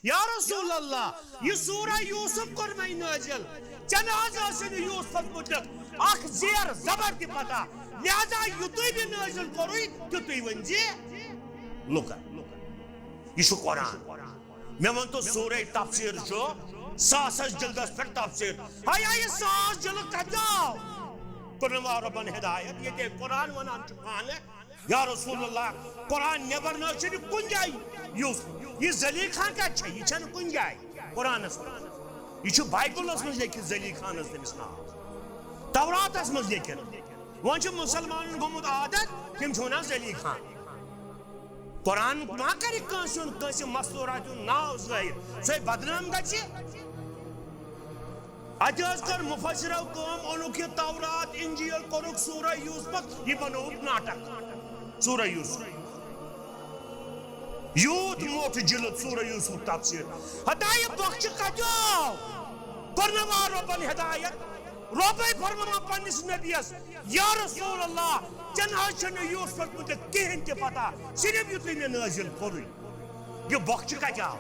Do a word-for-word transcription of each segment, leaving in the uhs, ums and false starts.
یا رسول اللہ، یہِ سورہ یوسف کوٚر مےٚ نٲزِل۔ ژےٚ نہ حظ ٲسٕے نہٕ یوسفس مُتعلق اکھ زیر زبر تہِ پتہ، لہذا یُتُے مےٚ نٲزِل کوٚرُے، تیُتُے ؤنۍ زِ لُکن۔ یہِ چھُ قرآن۔ مےٚ ووٚن تو سورہ تفسیر چھُ ساسس جلدس پٮ۪ٹھ تفسیر۔ ہاے ہاے، یہِ ساس جلد کتہِ آو؟ کوٚرنہٕ وارٕ رۄبن ہدایت، ییٚتہِ قرآن ونان چھُ پانہٕ۔ یا رسول اللہ، قرآن نٮ۪بر نہ حظ چھُنہٕ کُنہِ جایہِ۔ یُس یہِ زلیخا کتہِ چھےٚ؟ یہِ چھنہٕ کُنہِ جایہِ قرآنس منٛز۔ یہِ چھُ بایبلس منٛز لیکھِتھ زلیخانس تٔمِس ناو، توراتس منٛز لیکھِتھ۔ وۄنۍ چھُ مُسلمانن گوٚمُت عادت، تِم چھِ ونان زلیخان۔ قرآن ما کرِ کٲنٛسہِ ہُنٛد، کٲنٛسہِ مستورات ہُنٛد ناو ظٲہِر، سُہ ہے بدنام گژھِ۔ اتہِ حظ کٔر مفسرو کٲم، اوٚنُکھ یہِ تورات، انجیل، کوٚرُکھ سورہ یوسفس، یہِ بنووُکھ ناٹک۔ سورہ یوسف۔ یوٗت موٚٹ جلد سورہ یوسف تفسیر۔ ہتا یہِ بۄکچہِ کتہِ آو؟ کوٚرنہٕ وارٕ رۄبن ہدایت۔ رۄبے فرماوان پننِس نبیس، یا رسول اللہ، ژےٚ نہ حظ چھُنہٕ یوسفس مُتعلق کِہیٖنۍ تہِ پتہ، صرف یُتُے مےٚ نٲزِل کوٚرُے۔ یہِ بۄکچہِ کتہِ آو؟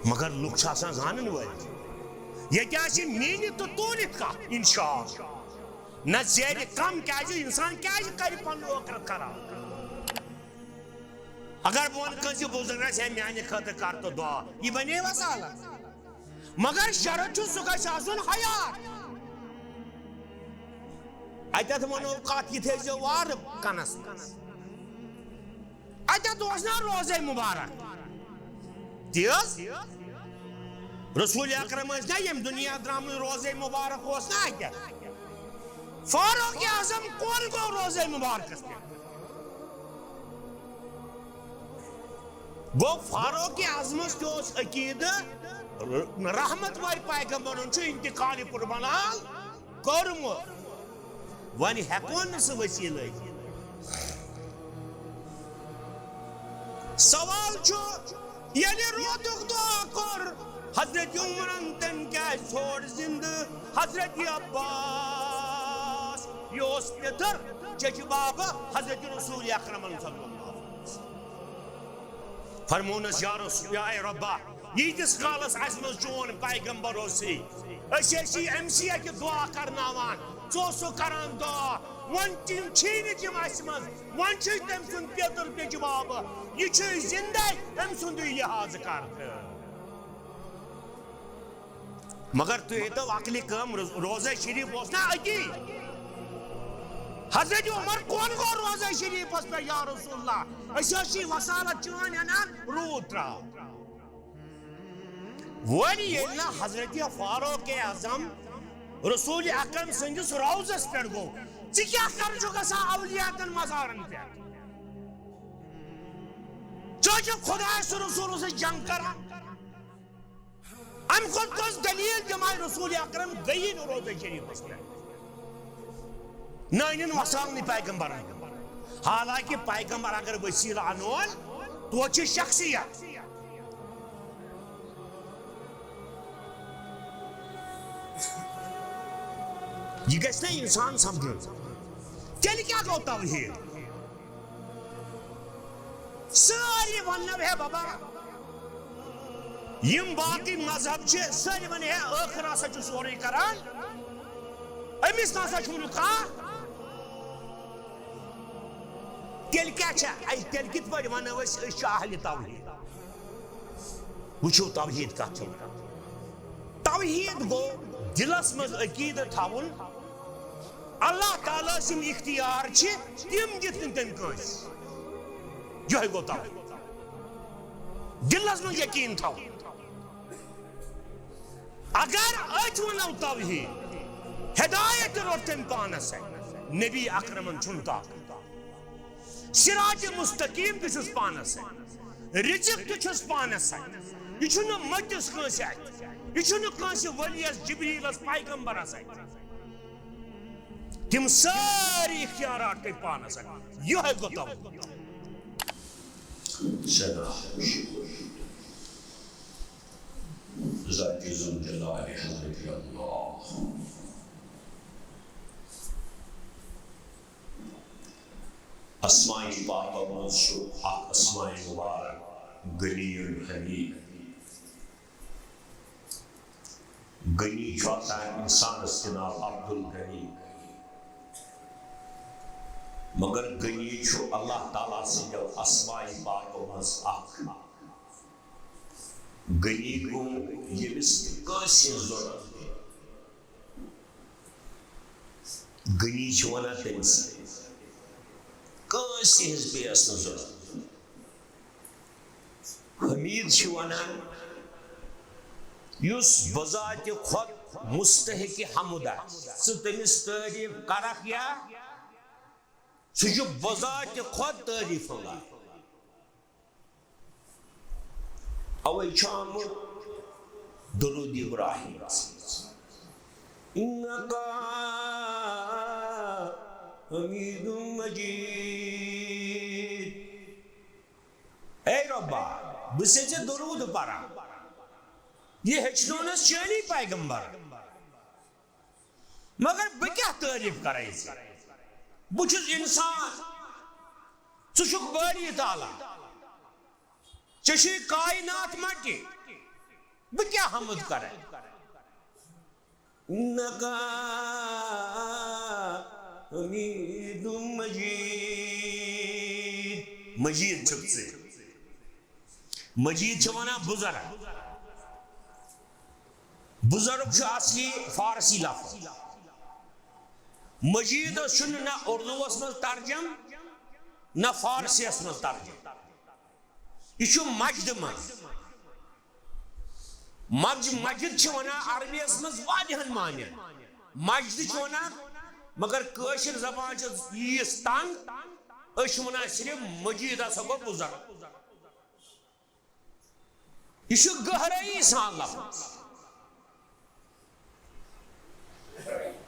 مگر لُکھ چھِ آسان زانن وٲلۍ۔ ییٚتہِ آسہِ میٖنِتھ تہٕ توٗلِتھ کانٛہہ، انشاءاللہ۔ نہ زیرِ کم، کیازِ انسان کیازِ کرِ پنُن ٲخرت خراب؟ اگر بہٕ ونہٕ کٲنٛسہِ بُزرگس، ہے میانہِ خٲطرٕ کر تہٕ دعا، یہِ بنے وسالت؟ مگر شرط چھُ سُہ گژھِ آسُن حیات۔ اتٮ۪تھ ونو کتھ، یہِ تھٲیزیو وارٕ کنس منٛز۔ اتٮ۪تھ اوس نا روزے مبارک؟ تی حظ۔ رسول اکرم ٲسۍ نا ییٚمہِ دُنیا درامٕتۍ، روزے مبارک اوس نا اتٮ۪تھ؟ فاروق اعظم کون گوٚو روزے مبارکس پٮ۪ٹھ؟ گوٚو فاروق اعظمس تہِ اوس عقیدٕ، رحمت وٲلۍ پیغمبرن چھُ انتقال قربان حال کوٚرمُت۔ وۄنۍ ہٮ۪کون نہٕ سُہ وسیلہٕ ٲسِتھ۔ سوال چھُ، ییٚلہِ روتُک دعا کوٚر حضرت عمرن، تٔمۍ کیازِ ژھوڑ زندٕ حضرت عباس؟ یہِ اوس پِتُر چچہِ بابہٕ حضرت رسول اکرمن صلی اللہ علیہ وسلم۔ فرمونس، یا رسول، یا اے رۄبا، ییٖتِس کالس اسہِ منٛز چون پیغمبر اوسُے، أسۍ ٲسی أمۍ سٕے اَتہِ دعا کرناوان، ژٕ اوسُکھ کران دعا، وۄنۍ تِم چھی نہٕ تِم اسہِ منٛز، وۄنۍ چھُے تٔمۍ سُنٛد پیٚتُر پیٚچہِ بابہٕ، یہِ چھُے زِندَے، أمۍ سُنٛدُے لحاظ کر تہٕ۔ مگر تُہۍ ہیٚتو عقلہِ کٲم، رو-، روزہ شریف اوس نا أتی۔ حضرت عمر کون گوٚو روزہ شریفس پٮ۪ٹھ، یا رسول اللہ؟ أسۍ حظ چھِ وسالت چٲنۍ انان، روٗد تراو۔ وۄنۍ ییٚلہِ نہٕ حضرت فاروق اعظم رسول اکرم سٕنٛدِس روزس پٮ۪ٹھ گوٚو، ژٕ کیٛاہ کرٕ چھُکھ گژھان اولیاتن مزارن پٮ۪ٹھ؟ ژٕ چھُکھ خدایس تہٕ رسولس سۭتۍ جنگ کران۔ امہِ کھۄتہٕ کۄس دلیل دِمے؟ رسول اکرم گٔیی نہٕ روزہ شریفس پٮ۪ٹھ۔ نہ أنِن وسال نہٕ پیغمبرن۔ حالانکہ پیغمبر اگر وسیلہٕ انون، توتہِ چھِ شخصیت۔ یہِ گژھِ نہ انسان سمجھُن۔ تیٚلہِ کیٛاہ گوٚو توحید؟ سٲری وننو، ہے بابا، یِم باقٕے مذہب چھِ، سٲری ونن، ہے، ٲخر ہسا چھُ سورُے کران، أمِس نہ سا چھُنہٕ کانٛہہ۔ تیٚلہِ کیٛاہ چھےٚ؟ اے، تیٚلہِ کِتھ پٲٹھۍ ونو أسۍ، أسۍ چھِ اہلِ توحید؟ وٕچھِو توحید کتھ چھِ ونان۔ توحید گوٚو دِلس منٛز عقیدٕ تھاوُن، اللہ تعالیٰ سٕنٛدۍ اختیار چھِ، تِم دِتھ نہٕ تٔمۍ کٲنٛسہِ۔ یِہوٚے گوٚو توحید۔ دِلس منٛز یقیٖن تھاوُن۔ اگر أتھۍ ونو توحید، ہدایت تہِ روٚٹ تٔمۍ پانس سۭتۍ، نبی اکرمن چھُنہٕ طاقت۔ صراط مستقیم تہِ چھُس پانس اَتھِ۔ رزق تہِ چھُس پانس اَتھِ۔ یہِ چھُنہٕ مٔتِس کٲنٛسہِ اَتھِ۔ یہِ چھُنہٕ کٲنٛسہِ ؤلیَس، جبریٖلس، پیغمبرس اَتھِ۔ تِم سٲری اختیارات گٔے پانس اَتھِ۔ یِہوٚے گوٚو توحید۔ صدق۔ ذات ذوالجلال حضرت اللہ۔ اسماء پاکو منٛز چھُ اکھ اسماء مبارک غنی الحمید۔ غنی چھُ آسان اِنسانَس تہِ ناو عبدالغنی، مگر غنی چھُ اللہ تعالیٰ سٕنٛدیو اسماء پاکو منٛز اکھ۔ غنی گوٚو ییٚمِس نہٕ کٲنٛسہِ ہٕنٛز ضروٗرت۔ غنی چھِ وَنان تٔمِس، کٲنٛسہِ ہٕنٛز پیٚیَس نہٕ ضروٗرت۔ حمید چھِ وَنان، یُس بذاتِ خۄد مستحق حمد آسہِ، ژٕ تٔمِس تعریٖف کَرَکھ یا، سُہ چھُ بذاتِ خۄد تعریٖف اللہ۔ اوے چھُ آمُت درود ابراہیم۔ انک حمید مجید۔ اے رۄبا، بہٕ چھُسے ژےٚ درود پران۔ یہِ ہیٚچھنونَس چٲنی پیغمبر۔ مگر بہٕ کیٛاہ تعریٖف کرے ژےٚ؟ بہٕ چھُس اِنسان، ژٕ چھُکھ باری تعالیٰ، ژےٚ چھُے کائنات مٹہِ، بہٕ کیٛاہ حمد کرے؟ انک حمید مجید۔ مجید چھُکھ ژٕ۔ مجید چھِ وَنان بُزرگ۔ بُزرگ چھُ اصلی فارسی لفظ۔ مجیدس چھُنہٕ نہ اردوٗوَس منٛز ترجم، نہ فارسیَس منٛز ترجم۔ یہِ چھُ مجد منٛز۔ مج-، مجد چھِ وَنان عربیَس منٛز واریاہَن معنٮ۪ن۔ مجد چھِ وَنان، مگر کٲشِر زبان چھِ ییٖژ تنگ، أسۍ چھِ وَنان صرف مجید ہسا گوٚو بُزرگ۔ یہِ چھُ گہرٲیی سان لفظ۔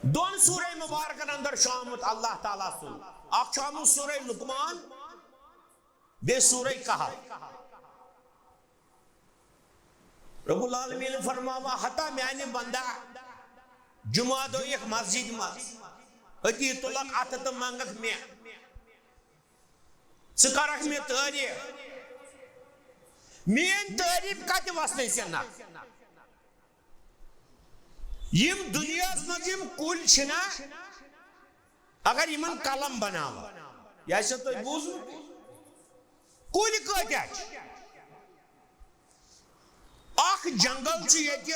دۄن سورہ مبارکن اندر چھُ آمُت اللہ تعالیٰ سُنٛد۔ اکھ چھُ آمُت سورہ لقمان، بیٚیہِ سورہ کہف۔ رب العالمین فرماوان، ہتا میانہِ بندہ، جمعہ دۄہ یِکھ مسجد منٛز، أتی تُلکھ اتھٕ تہٕ منگکھ مےٚ۔ ژٕ کرکھ مےٚ تعریٖف۔ میٲنۍ تعریٖف کتہِ وسنے ژےٚ نکھ؟ یِم دُنیاہس منٛز یِم کُلۍ چھِنا، اگر یِمن قلم بناوو، یہِ آسیو تۄہہِ بوٗزمُت؟ کُلۍ کۭتیاہ چھِ؟ اکھ جنگل چھُ ییٚتہِ،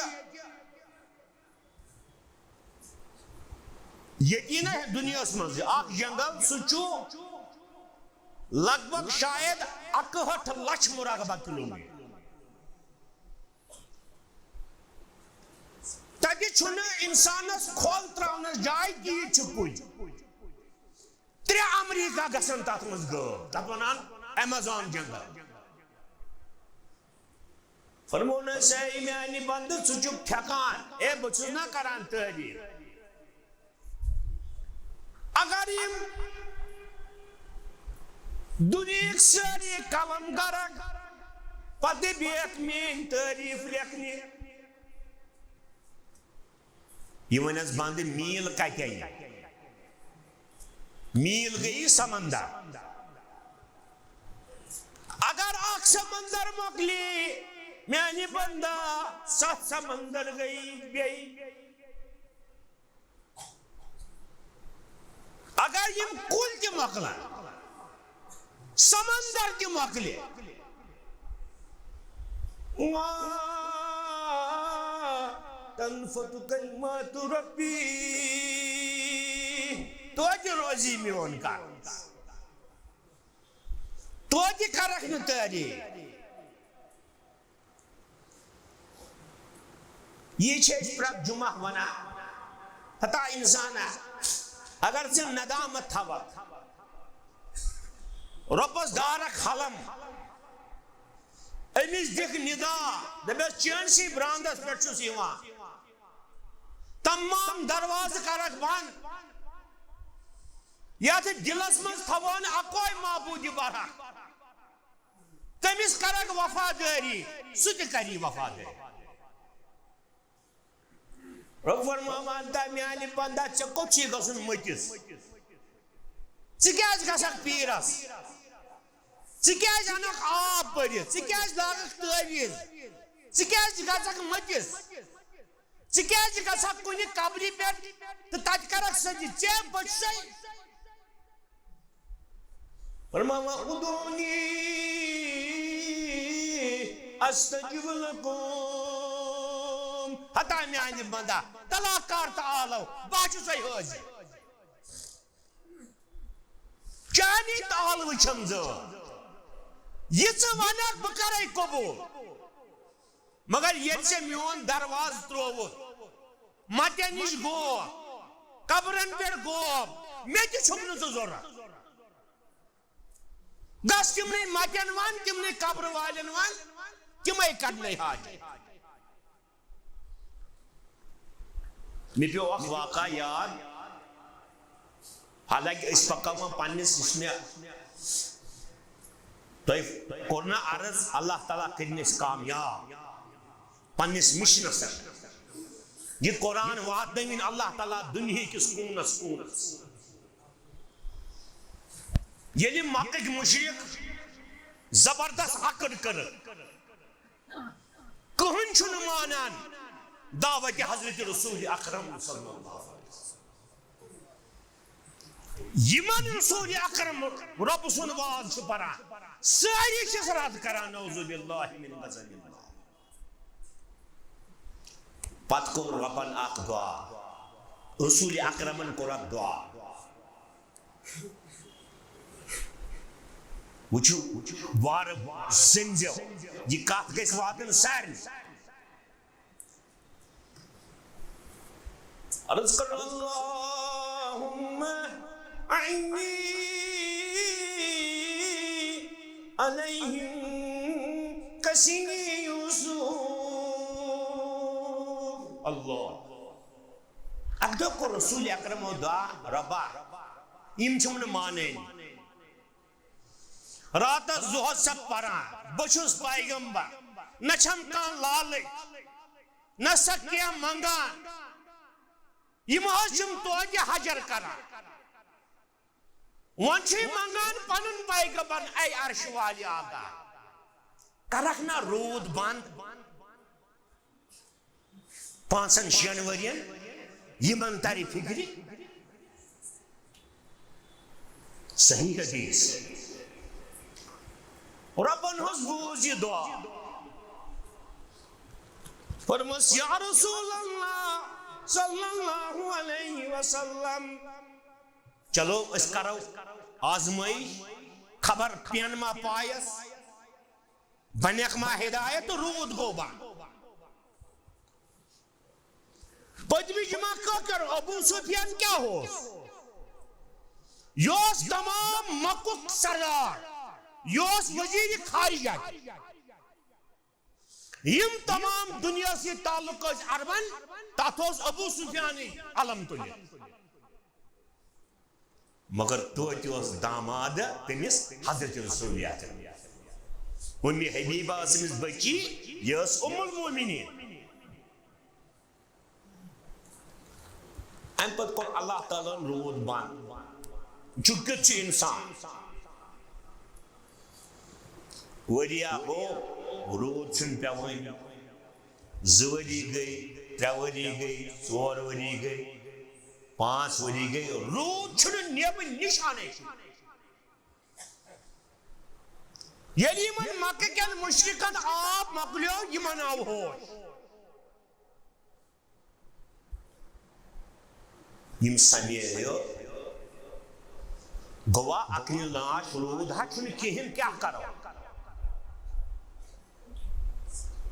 ییٚتی نہ دُنیاہس منٛز اکھ جنگل، سُہ چھُ لگ بھگ شاید اکہٲٹھ لچھ مربع کلومیٹر۔ تتہِ چھُنہٕ انسانس کھۄل تراونس جاے کِہیٖنۍ، چھِ کُلۍ۔ ترٛےٚ امریکہ گژھن تتھ منٛز غٲب، تتھ ونان ایمیزون جنگل۔ فرمونس، اے میانہِ بندٕ، ژٕ چھُکھ ٹھیکان، اے بہٕ چھُس نہ کران تعریٖف۔ اگر یِم دُنیہٕکۍ سٲری قلم کرکھ، پتہٕ بیٚیہِ میٲنۍ تعریٖف لیکھنہِ، یہِ ونس بندٕ میٖل کتہِ یی؟ میٖل گٔیی سمندر۔ اگر اکھ سمندر مۄکلی، میانہِ بندہ، ستھ سمندر گٔیی بیٚیہِ۔ اگر یِم کُلۍ تہِ مۄکلن، سمندر تہِ مۄکلہِ، ما تنفد کلمات ربی، توتہِ روزی میون کلام، توتہِ کرکھ نہٕ تعریٖف۔ یہِ چھِ أسۍ پرٛٮ۪تھ جمعہ وَنان۔ ہتا اِنسانا، اگر ژٕ ندامت تھاوکھ، رۄبَس دارَکھ حلم، أمِس دِکھ نِدا، دَپٮ۪س، "چٲنسٕے برٛانٛدَس پٮ۪ٹھ چھُس یِوان، تمام دروازٕ کَرَکھ بنٛد، یَتھ دِلَس منٛز تھاوون اَکوے معبوٗدِ برحق۔" تٔمِس کرکھ وفادٲری، سُہ تہِ کری وفادٲری۔ رۄب فرماوان، "تا میانہِ بندا، ژےٚ کوٚت چھُے گژھُن مٔتِس؟ ژٕ کیٛازِ گژھکھ پیٖرس؟ ژٕ کیٛازِ اَنکھ آب بٔرِتھ؟ ژٕ کیٛازِ لاگکھ تعویٖذ؟ ژٕ کیٛازِ گژھکھ مٔتِس؟ ژٕ کیٛازِ گژھکھ کُنہِ قبرِ پٮ۪ٹھ تہٕ تَتہِ کَرکھ سجدٕ؟ ژےٚ بہٕ چھُسَے فرماوان، ادعونی استجب لکم۔ ہتا میانہِ بندا، طلاق کر تہٕ آلو، بہٕ چھُسَے حٲضِر۔ چانی تال وٕچھم زٕ، یہِ ژٕ ونکھ بہٕ کرے قبول، مگر ییٚلہِ ژےٚ میون دروازٕ ترووُتھ، متٮ۪ن نِش گوکھ، قبرن پٮ۪ٹھ گوکھ، مےٚ تہِ چھُکھ نہٕ ژٕ ضروٗرت۔ گژھ تِمنٕے متٮ۪ن ون، تِمنٕے قبرٕ والٮ۪ن ون، تِمے کرنَے حاجت۔ مےٚ پیوٚو اکھ واقعہ یاد، حالانکہ أسۍ پکاوان پننِس، یُس مےٚ تۄہہِ کوٚر نہ عرض، اللہ تعالیٰ کٔرِن أسۍ کامیاب پننِس مِشنَس پٮ۪ٹھ۔ یہِ قرآن واتنٲوِن اللہ تعالیٰ دُنیہِکِس کوٗنس کوٗنس۔ ییٚلہِ مکٕکۍ مُشرِک زبردست اکڑ کٔرٕکھ، کٕہٕنۍ چھُنہٕ مانان دعوت حضرت رسول اکرم صلی اللہ علیہ وسلم۔ یِمن رسول اکرم رۄب سُنٛد واز چھُ پران، سٲری چھِس رد کران، نعوذ باللہ من غضب اللہ۔ پتہٕ کوٚر رۄبن اکھ دعا، رسول اکرمن کوٚر اکھ دعا۔ وٕچھِو، وارٕ زٔنزیو، یہِ کتھ گژھِ واتٕنۍ سارنٕے۔ عرض کرو، اللہم اعنی علیہم کسین یوسف۔ اللہ۔ اکہِ دۄہ کوٚر رسول اکرمو دعا، رۄبا، یِم چھِم نہٕ مانٲنی۔ راتس ظہر چھَکھ پران، بہٕ چھُس پیغمبر، نہ چھَم کانٛہہ لالٕے، نہ سا کینٛہہ منٛگان۔ یِم حظ چھِم توتہِ حجر کران۔ وۄنۍ چھُے منٛگان پنُن پیغمبر، اے عرش والہِ آقا، کرکھ نہ روٗد بنٛد؟ پانٛژن شٮ۪ن ؤرین یِمن ترِ فِکرِ۔ صحیح حدیث۔ رۄبن حظ بوٗز یہِ دعا۔ فرمٲس، یا رسول اللہ صلی اللہ علیہ وسلم، چلو أسۍ کرو آزمٲیش، خبر پٮ۪ن ما پایس۔ بنیکھ ما ہدایت تہٕ روٗد گوٚو بنٛد۔ پٔتمہِ جمعہ کٔر ابو سفیان کیٛاہ اوس؟ یہِ اوس تمام مکُک سردار، یہِ اوس وزیر خارجہ۔ یِم تمام دُنیاہس سۭتۍ تعلق ٲسۍ عربن، تتھ اوس ابو سفیانٕے علم تُلِتھ۔ مگر توتہِ اوس داماد تٔمِس حضرت رسول اکرم۔ اُمہِ حبیبہ ٲس أمِس بٔچی، یہِ ٲس ام المومنین۔ اَمہِ پتہٕ کوٚر اللہ تعالیٰ ہن روٗد بنٛد۔ چھُ کیُتھ چھُ اِنسان؟ ؤریا گوٚو، روٗد چھُنہٕ پٮ۪وٲنی۔ زٕ ؤری گٔے، ترٛےٚ ؤری گٔے، ژور ؤری گٔے، پانٛژھ ؤری گٔے، روٗد چھُنہٕ نیبہٕ نِشانَے۔ ییٚلہِ یِمن مکہٕ کٮ۪ن مُشرِکن آب مۄکلیو، یِمن آو ہوش۔ یِم سمے یہِ گوٚوا اکنہِ ناش روٗد ہا چھُنہٕ کِہیٖنۍ، کیٛاہ کرو؟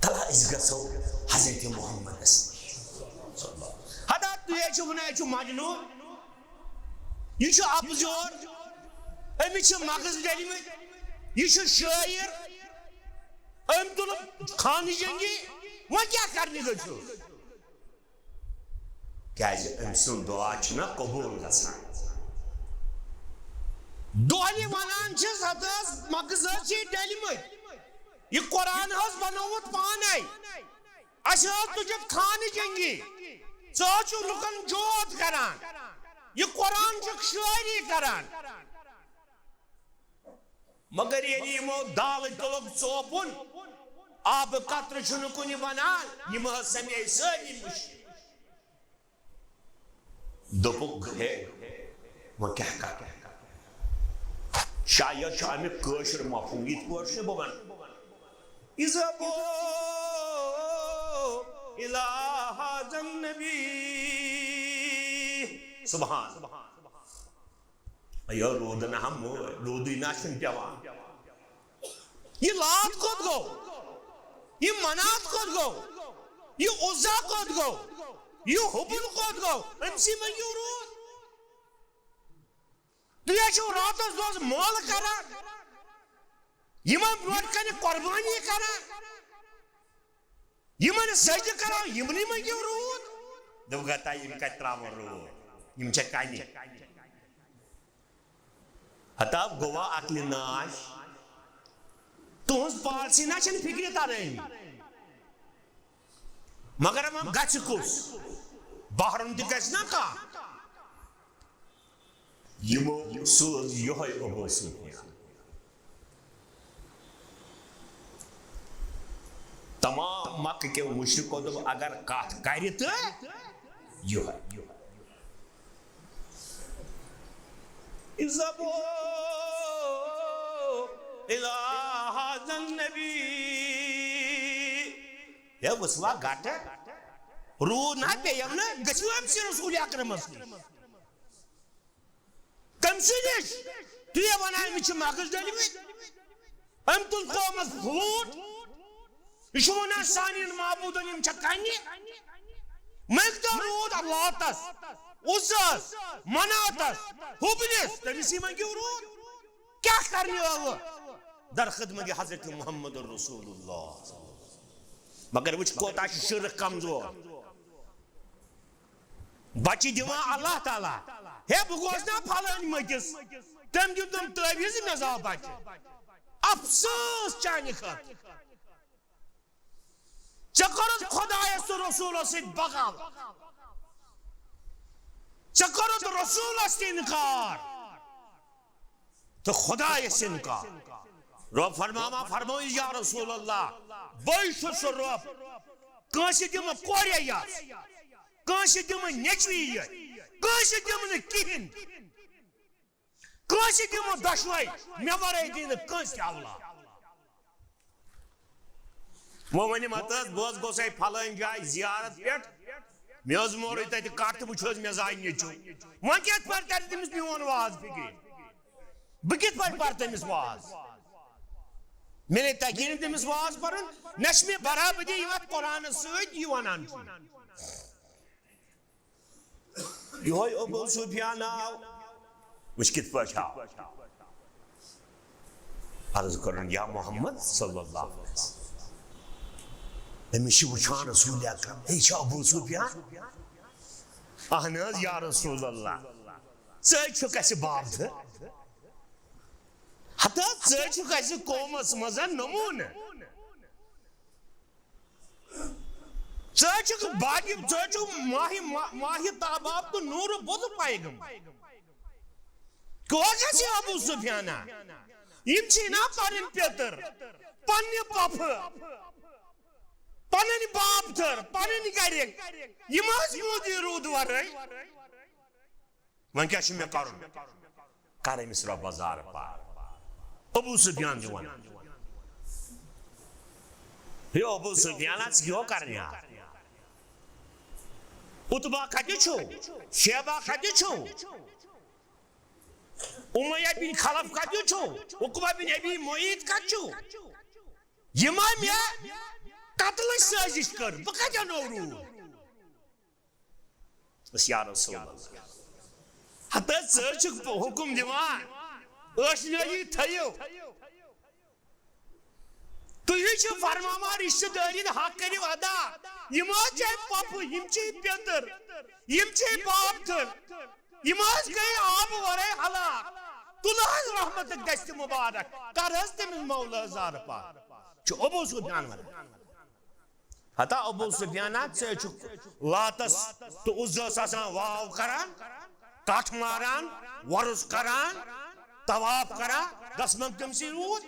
تلا أسۍ گژھو حضرت محمدس نِش۔ ہتا تُہۍ ہے چھِو ونان یہِ چھُ مجنوٗن، یہِ چھُ اپزور، أمِس چھِ مغز ڈٔلمٕتۍ، یہِ چھُ شٲعر، أمۍ تُل خانہٕ جنگی، وۄنۍ کیٛاہ کرنہِ گٔژھِو؟ کیازِ أمۍ سُنٛد دُعا چھُنہ قبوٗل گژھان۔ دۄہلہِ ونان چھِس، ہتہٕ حظ مغز حظ چھِ ڈٔلمٕتۍ۔ یہِ قرآن حظ بنووُتھ پانے۔ اَسہِ حظ تُجِتھ خانہٕ جنگی۔ ژٕ حظ چھُکھ لُکن جوت کران۔ یہِ قرآن چھُکھ شٲعری کران۔ مگر ییٚلہِ یِمو دالہٕ تُلُکھ ژوپُن، آبہٕ قطرٕ چھُنہٕ کُنہِ بنان، یِم حظ سَمے سٲری مُشرِک۔ دوٚپُکھ، ہے، وۄنۍ کیٛاہ کَرٕ؟ شاید چھُ اَمیُک کٲشُر مفہوٗم، یِتھ پٲٹھۍ چھُ بہٕ وَنان۔ اذهبوا إلى هذا النبي۔ سبحان۔ یہِ روٗد نہ ہم، روٗدٕے نہ چھُنہٕ پٮ۪وان۔ یہِ لات کوٚت گوٚو؟ یہِ منات کوٚت گوٚو؟ یہِ عزا کوٚت گوٚو؟ یہِ حُبُل کوٚت گوٚو؟ أمۍ سٕے منٛگِو روٗد۔ تُہۍ حظ چھِو راتس دۄہس مٲلہٕ کران، یِمن برونٛٹھ کنہِ قۄربٲنی کران، یِمن سجدٕ کران، یِمنٕے منٛگِو روٗد۔ دوٚپُکھ، ہتا یِم کتہِ ترٛاوَن روٗد؟ یِم چھےٚ کنہِ۔ ہتا گوٚوا عقلہِ ناش۔ تُہٕنٛز پالسی نہ چھَنہٕ فِکرِ ترٲنی۔ مگر وۄنۍ گژھِ کُس؟ بحرُن تہِ گژھِ نا کانٛہہ۔ یِمو سوٗز یِہوٚے ابو سفیان۔ تمام مکہ کیو مشرکو دوٚپ، اگر کتھ کرِ تہٕ یِہوٚے۔ اذهبوا إلى هذا النبي۔ ہے وٕچھوا گٹہٕ، روٗد نہ پیٚیَم نہٕ، گٔژھِو أمۍ سٕے رسول اکرمس نِش۔ کٔمۍ سٕے نِش؟ تُہۍ ہے وَنان أمِس چھِ مغز ڈٔلۍمٕتۍ۔ أمۍ تُل قومَس پھوٗٹ۔ یہِ چھُ وَنان سانٮ۪ن معبوٗدَن یِم چھےٚ کَنہِ۔ مٔنٛگۍ تو روٗد لاتَس، عُزَس، مناتَس، حُبلِس، تٔمِسٕے مٔنٛگِو روٗد۔ کیٛاہ کَرنہِ ٲوٕ در خدمت حضرت محمد رسول اللہ؟ مگر وٕچھ کوتاہ چھُ شرک کمزور۔ بچہِ دِوان اللہ تعالیٰ۔ ہے، بہٕ گوس نا پھلٲنۍ مٔکِس، تٔمۍ دیُت تِم تعویذ، مےٚ زاو بچہِ۔ افسوس چانہِ خٲطرٕ۔ ژےٚ کوٚرُتھ خۄدایس تہٕ رسوٗلس سۭتۍ بغاوت۔ ژےٚ کوٚرُتھ رسوٗلس تہِ انکار۔ تہٕ خۄدایس انکار۔ رۄب فرماوان، فرمٲیِو، یا رسول اللہ، بٕے چھُس سُہ رۄب۔ کٲنٛسہِ دِمہٕ کورے یَژھ، کٲنٛسہِ دِمہٕ نیٚچوی یَژھ، کٲنٛسہِ دِمہٕ نہٕ کِہیٖنۍ۔ کٲنٛسہِ دِمہٕ دۄشوے، مےٚ ورٲے دِیہِ نہٕ کٲنٛسہِ تہِ اولاد۔ وۄنۍ ؤنِو مت حظ، بہٕ حظ گوٚسَے پھلٲنۍ جایہِ زیارت پٮ۪ٹھ، مےٚ حظ مورُے تَتہِ کَٹھ تہٕ وٕچھ حظ مےٚ زاے نیٚچوٗ۔ وۄنۍ کیٛاہ پَرِ تَتہِ تٔمِس میون واز فِکرِ؟ بہٕ کِتھ پٲٹھۍ پَرٕ تٔمِس واز؟ مےٚ نے تَگی نہٕ تٔمِس واز پَرُن، نہ چھِ مےٚ برابٔدی یِوان قرآنَس سۭتۍ، یہِ وَنان چھُ۔ یِہوٚے ابو سفیان آو۔ وٕچھ کِتھ پٲٹھۍ آو۔ عرض کٔرٕن، یا محمد صلی اللہ علیہ وسلم، أمِس چھِ وٕچھان رسول اکرم، ہے، یہِ چھُ ابو سفیان؟ اہن حظ یا رسول اللہ، ژٕ حظ چھُکھ اَسہِ بابتھٕر۔ ہتا ژٕ حظ چھُکھ اَسہِ قومس منٛز نموٗنہٕ۔ ژٕ حظ چھُکھ باقی، ژٕ حظ چھُکھ ماہِ، ما-، ماہِ تاباب تہٕ نوٗرٕ بُدٕ پیغمبر۔ کیٛاہ گژھِ ابو سفیانہ؟ یِم چھِ نا پنٕنۍ پیٚتٕر، پننہِ پۄپھٕ، پنٕنۍ بابتھٕر، پنٕنۍ گرِکۍ۔ یِم حظ موٗدی روٗد ورٲے۔ وۄنۍ کیٛاہ چھُ مےٚ کرُن؟ کر أمِس رۄبس زارٕ پار۔ ابو سفیان چھُ ونان، ہے ابو سفیان، ژٕ کیٛاہ کرنہِ آ؟ عتبہ کتہِ چھُو؟ شیبہ کتہِ چھُو؟ امیہ بن خلف کتہِ چھُو؟ عقبہ بن ابی معیط کتہِ چھُو؟ یِم ہا مےٚ قتلٕچ سٲزِش کٔر، بہٕ کتہِ اَنو روٗد؟ بس یا رسول اللہ۔ ہتا ژٕ حظ چھُکھ حُکُم دِوان، ٲشنٲیی تھٲیِو۔ تُہی چھِو فرماوان رشتہٕ دٲری حق کٔرِو ادا۔ یِم حظ چھِ پۄپھٕ، یِم چھِ پیٚتٕر، یِم چھِ بابتھٕر، یِم حظ گٔے آبہٕ ورٲے ہلاک۔ تُل حظ رحمتُک دستہِ مُبارک، کر حظ تٔمِس مولا زارٕ پار۔ چھُ ابو سفیان ونان۔ ہتا ابو سفیانا، ژٕ چھُکھ لاتس تہٕ عزس آسان واو کران، کٹھ ماران، وۄرُس کران، طواف کران، گژھِ منٛگہٕ تٔمۍ سٕے روٗد۔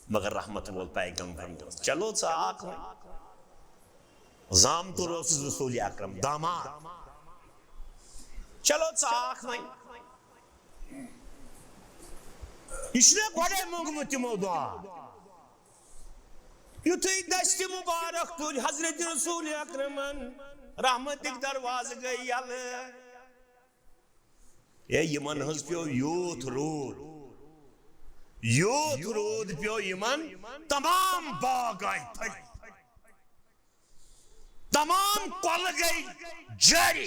مگر رحمت وول پیغمبر دوست، چلو ژٕ آکھ وۄنۍ۔ زامتُر اوسُس رسول اکرم، داماد۔ چلو ژٕ آکھ وۄنۍ۔ یہِ چھُنہ گۄڈے موٚنگمُت تِمو دعا۔ یُتھُے دستِ مُبارک تُلۍ حضرت رسول اکرمن، رحمتٕکۍ دروازٕ گٔے یلہٕ۔ ہے، یِمن ہٕنٛز پیوٚو یوٗتھ روٗد، یوٗتھ روٗد پیوٚو یِمن، تمام باغ آیہِ پھٔلۍ، تمام کۄلہٕ گٔے جٲری،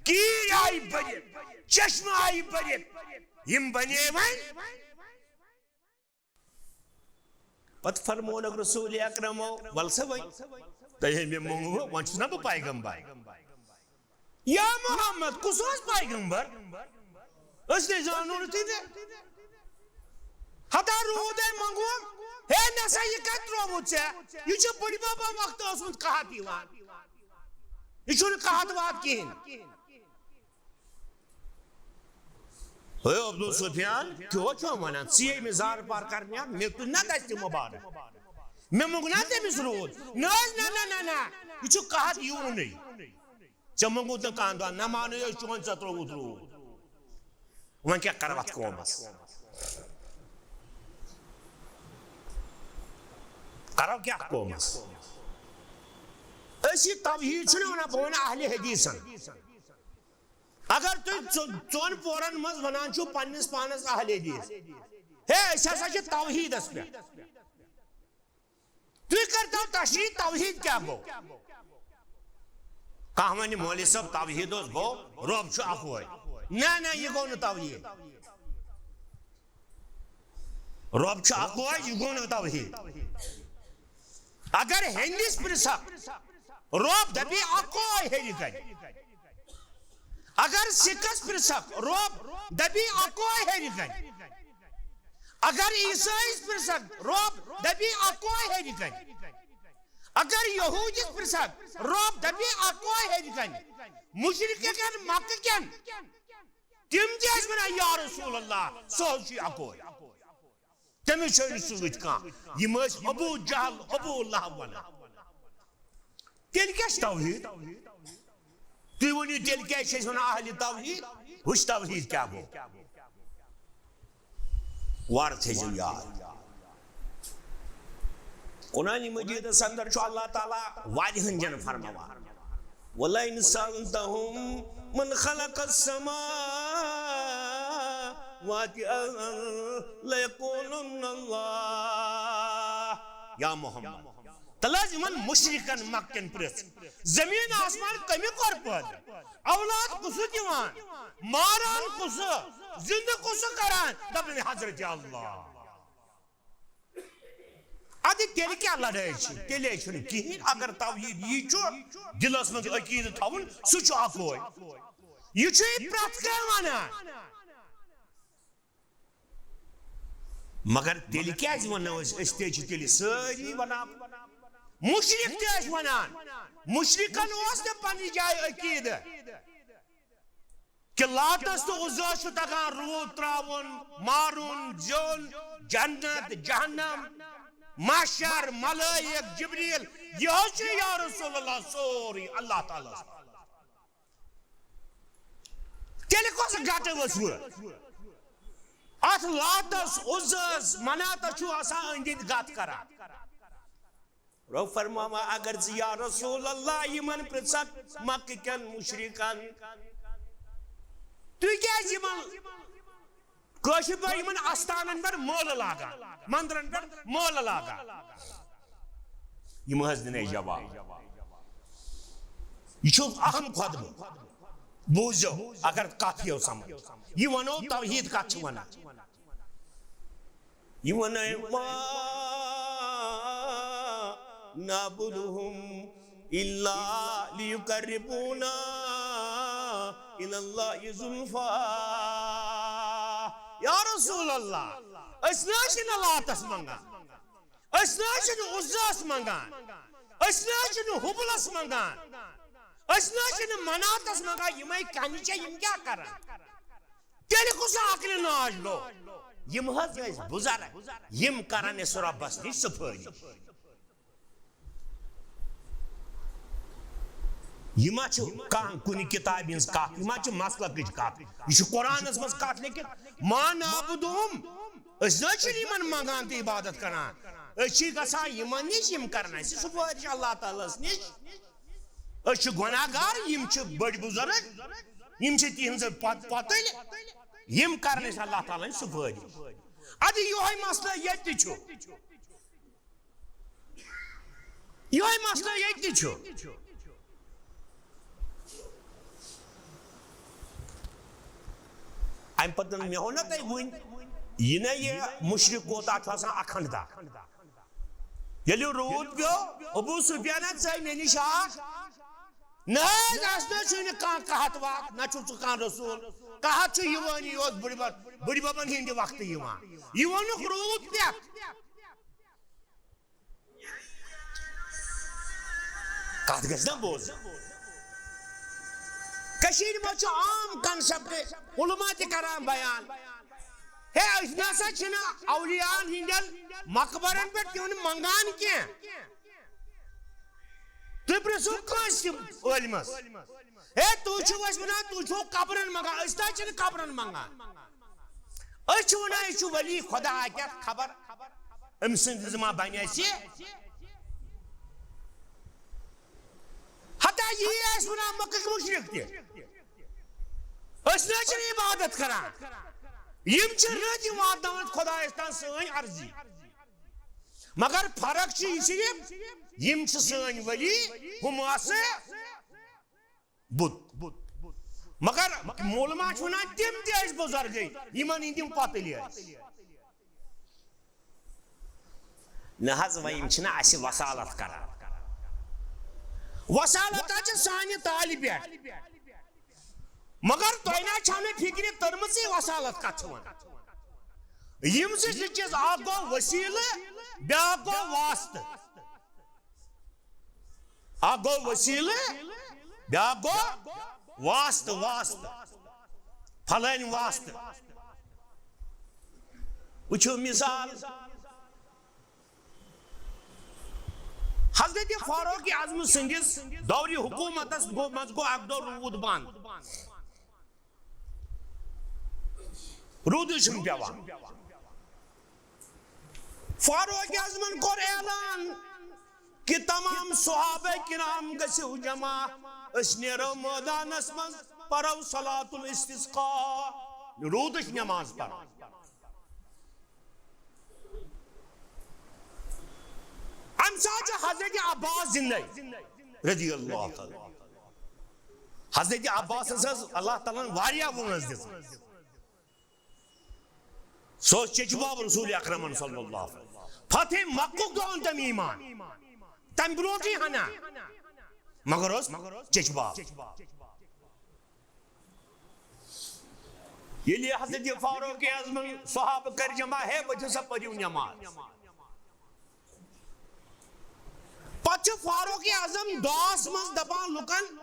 کیٖرۍ آیہِ بٔرِتھ، چشمہٕ آیہِ بٔرِتھ، یِم بنے وۄنۍ۔ پتہٕ فرمونکھ رسول اکرمو، "ول سا وۄنۍ، تۄہہِ ہے مےٚ موٚنگوٕ، وۄنۍ چھُس نا بہٕ پیغمبر۔ یا محمد، کُس اوس پیغمبر؟ أسۍ نے زانو نہٕ تہِ تہِ۔ ہتا روٗد ہے منٛگوم، ہے نسا یہِ کتہِ ترٛووُتھ ژےٚ؟ یہِ چھُ بٕڈِ ببا وقتہٕ اوسمُت قحط یِوان۔ یہِ چھُنہٕ قحط وحط کِہیٖنۍ۔" ہے عبدالسفیان، کیٛاہ چھُ ونان؟ ژٕ یے مےٚ زارٕ پار کرنہِ، مےٚ تُلۍ نا دستِ مُبارک؟ مےٚ موٚنگ نا تٔمِس روٗد؟ نہ حظ، نہ، نہ، نہ، نہ۔ یہِ چھُ قحط یِوُنُے۔ ژےٚ موٚنگُتھ نہٕ کانٛہہ دۄہ، نہ مانو أسۍ چون، ژےٚ ترٛووُتھ روٗد۔ وۄنۍ کیٛاہ کرو اتھ قومس؟ کرو کیٛاہ قومس؟ أسۍ یہِ توحیٖد چھُنہٕ ونان، بہٕ ونہٕ اہلِ حدیثن۔ اگر تُہۍ ژۄ-، ژۄن پورن منٛز ونان چھِو پننِس پانس اہلِ حدیث، ہے، أسۍ ہسا چھِ توحیٖدس پٮ۪ٹھ۔ تُہۍ کٔرۍتو تشریح، توحیٖد کیٛاہ گوٚو؟ کانٛہہ ونہِ، "مولوی صٲب، توحیٖد اوس گوٚو، رۄب چھُ اکوے۔" نہ، نہ، یہِ گوٚو نہٕ توحیٖد۔ رۄب چھُ اکوے، یہِ گوٚو نہٕ توحیٖد۔ اگر ہیٚندِس پرژھکھ، رۄب دپہِ اکوے ہیٚرِ کنہِ۔ اگر سِکس پرژھکھ، رۄب دپہِ اکوے ہیٚرِ کنہِ۔ اگر عیسٲیِس پرژھکھ، رۄب دپہِ اکوے ہیٚرِ کنہِ۔ اگر یہوٗدِس پرژھکھ، رۄب دپہِ اکوے ہیٚرِ کنہِ۔ مُشرِکن مکہٕ کٮ۪ن، تِم تہِ ٲسۍ ونان، "یا رسول اللہ، سُہ حظ چھُ اکوے۔" تٔمِس چھُنہٕ سۭتۍ کانٛہہ۔ یِم ٲسۍ ابو جہل، ابو لہب ونان۔ تیٚلہِ کیٛاہ چھُ توحیٖد؟ تُہۍ ؤنِو، تیٚلہِ کیٛازِ چھِ أسۍ ونان اہلِ توحیٖد؟ وٕچھ توحیٖد کیٛاہ گوٚو۔ وارٕ تھٲیزیو یاد۔ قرآن مجیدس اندر چھُ اللہ تعالیٰ واریاہن جاین فرماوان، "ولئن سألتهم من خلق السماوات والأرض ليقولن الله۔" یا محمد، تلہٕ حظ یِمن مُشرِکن مکہٕ کٮ۪ن پرٛژھ، زٔمیٖن آسمان کٔمہِ کوٚر پٲدٕ؟ اولاد کُسہٕ دِوان؟ ماران کُسہٕ؟ زِندٕ کُسہٕ کران؟ دپن، حضرت اللہ۔ ادٕ تیٚلہِ کیٛاہ لڑٲے چھِ؟ تیٚلے چھُنہٕ کِہیٖنۍ۔ اگر توحیٖد یی چھُ دِلس منٛز عقیٖدٕ تھاوُن، سُہ چھُ اکوے۔ یہِ چھُ یہِ پرٛٮ۪تھ کانٛہہ ونان۔ مگر تیٚلہِ کیٛازِ ونو أسۍ؟ أسۍ تہِ چھِ تیٚلہِ سٲری ونان۔ مُشرِک تہِ ٲسۍ ونان، مُشرِکن اوس نہٕ پننہِ جایہِ عقیٖدٕ۔ کہِ لاتس تہٕ عُزیس چھُ تگان روٗد تراوُن، مارُن، زیُن، جنت، جہنم، محشر، ملائک، جبریل، یہِ حظ چھُ یا رسول اللہ سورُے اللہ تعالیٰ ہس۔ تیٚلہِ کۄس گٹہٕ ؤژھ وٕ؟ اتھ لاتس، عُزیس، مناتس چھُ آسان أنٛدۍ أنٛدۍ گتھ کران۔ رۄب فرماوان، اگر ژٕ یا رسول اللہ یِمن پرژھکھ، مکہٕ کٮ۪ن مُشرِکن، تُہۍ کیٛازِ یِمن کٲشِر پٲٹھۍ یِمن استانن پٮ۪ٹھ مٲلہٕ لاگان، مندرن پٮ۪ٹھ مٲلہٕ لاگان؟ یِم حظ دِنے جواب۔ یہِ چھُ اہم خطبہٕ۔ بوٗزِو، اگر کتھ یِیو سمجھ، یہِ ونو توحیٖد کتھ چھِ ونان۔ یہِ وَنَے، "ما نعبدهم إلا ليقربونا إلى الله زلفى۔" یا رسول اللہ، أسۍ نہ حظ چھِنہٕ لاتس منٛگان، أسۍ نہ حظ چھِنہٕ عُزیس منٛگان، أسۍ نہ حظ چھِنہٕ حُبلس منٛگان، أسۍ نہ حظ چھِنہٕ مناتس منٛگان، یِمے کَنہِ چھےٚ، یِم کیٛاہ کران؟ تیٚلہِ کُس عقلِ ناج گوٚو؟ یِم حظ ٲسۍ بُزرگ، یِم کرن أسۍ رۄبس نِش سُفٲرِش۔ یہِ ما چھُ کانٛہہ کُنہِ کِتابہِ ہٕنٛز کتھ، یہِ ما چھِ مسلکٕچ کتھ، یہِ چھُ قرآنس منٛز کتھ لیکھِتھ، "ما نعبدہم"، أسۍ نہ حظ چھِنہٕ یِمن منٛگان تہٕ عبادت کران، أسۍ چھِ گژھان یِمن نِش، یِم کرن اَسہِ سُفٲرِش اللہ تعالیٰ ہس نِش۔ أسۍ چھِ گۄناہ گار، یِم چھِ بٔڑۍ بُزرگ، یِم چھِ تِہنٛزٕ پت-، پۄتٕلۍ، یِم کرن اَسہِ اللہ تعالیٰ ہٕنٛز سُفٲرِش۔ اَدٕ یِہوٚے مسلہٕ ییٚتہِ تہِ چھُ، یِہوٚے مسلہٕ ییٚتہِ تہِ چھُ۔ اَمہِ پتہٕ مےٚ ووٚن نہ تۄہہِ وٕنۍ، یہِ نہ یہِ مُشرِک کوٗتاہ چھُ آسان، اکھنڈ دار۔ ییٚلہِ روٗد پیوٚو، ابو سفیانہ ژاے مےٚ نِش آکھ۔ نہ حظ، اَسہِ نہ حظ چھُے نہٕ کانٛہہ قحط وحط، نہ چھُکھ ژٕ کانٛہہ رسول۔ قحط چھُ یِوٲنی یوت بٕڈِ بب-، بٕڈِ ببن ہٕنٛدِ وقتہٕ یِوان۔ یہِ ووٚنُکھ روٗد پٮ۪تھ۔ کتھ گژھِ نا بوزٕنۍ۔ کٔشیٖرِ منٛز چھُ عام concept، علماء تہِ کران بیان۔ ہے، أسۍ نہ سا چھِنہٕ اولیاءن ہٕنٛدٮ۪ن مقبرن پٮ۪ٹھ تِہُنٛد منٛگان کینٛہہ۔ تُہۍ پرٛژھِو کٲنٛسہِ تہِ عٲلمس، ہے، تُہۍ چھِو اَسہِ وَنان، تُہۍ چھِو قبرن منٛگان، أسۍ نہ حظ چھِنہٕ قبرن منٛگان۔ أسۍ چھِ وَنان، یہِ چھُ ولی خدا، کیٛاہ خبر أمۍ سٕنٛدِ ذمہ بَنہِ اَسہِ۔ ہتا یی آسہِ وَنان مکٕکۍ مُشرِک تہِ، أسۍ نہ حظ چھِنہٕ عبادت کران۔ یِم چھِ رٔدۍ واتناوان خۄدایَس تام سٲنۍ عرضی۔ مگر فرق چھِ یہِ صرف، یِم چھِ سٲنۍ ولی، ہُم آسہٕ بُت۔ مگر مولما چھُ وَنان، تِم تہِ ٲسۍ بُزرگٕے، یِمن ہٕنٛدۍ یِم پۄتٕلۍ ٲسۍ۔ نہ حظ، وۄنۍ یِم چھِنہ اَسہِ وسالت کران۔ وسالت حظ چھِ سانہِ تالہِ پٮ۪ٹھ۔ مگر تۄہہِ نہ چھَو نہٕ فِکرِ تٔرمٕژٕے وسالت کَتھ چھِ وَنان۔ یِم زٕ، زٕ چیٖز، اَکھ گوٚو وسیٖلہٕ، بیٛاکھ گوٚو واسطہٕ۔ اکھ گوٚو وسیلہٕ، بیٛاکھ گوٚو واسطہٕ، واسطہٕ، پھلٲنۍ واسطہٕ۔ وٕچھِو مثال، حضرت فاروق اعظم سٕنٛدِس دورِ حکوٗمتس گوٚو، منٛز گوٚو اکھ دۄہ روٗد بنٛد۔ روٗدٕے چھُنہٕ پٮ۪وان۔ فاروق اعظمن کوٚر اعلان کہِ تمام صحابہ کرام گٔژھِو جمع، أسۍ نیرو مٲدانس منٛز، پرو صلاۃ الاستسقاء۔ روٗدٕچ نماز پرو۔ اَمہِ ساتہٕ چھُ حضرت عباس زِندَے رضی اللہ تعالیٰ۔ حضرت عباسس ٲس اللہ تعالیٰ ہن واریاہ وٲنٛس دِژمٕژ۔ سُہ اوس چچہِ باب رسول اکرمن صلی اللہ علیہ وسلم۔ فتح مکُک دۄہ اوٚن تٔمۍ ایمان۔ تَمہِ برونٛٹھٕے ہنا۔ مگر اوس چچہِ باب۔ ییٚلہِ حضرت فاروق اعظمن صحابہٕ کٔرۍ جمع، ہے، ؤتھِو سا، پٔرِو نماز۔ پتہٕ چھُ فاروق اعظم دعاہس منٛز دپان لُکن،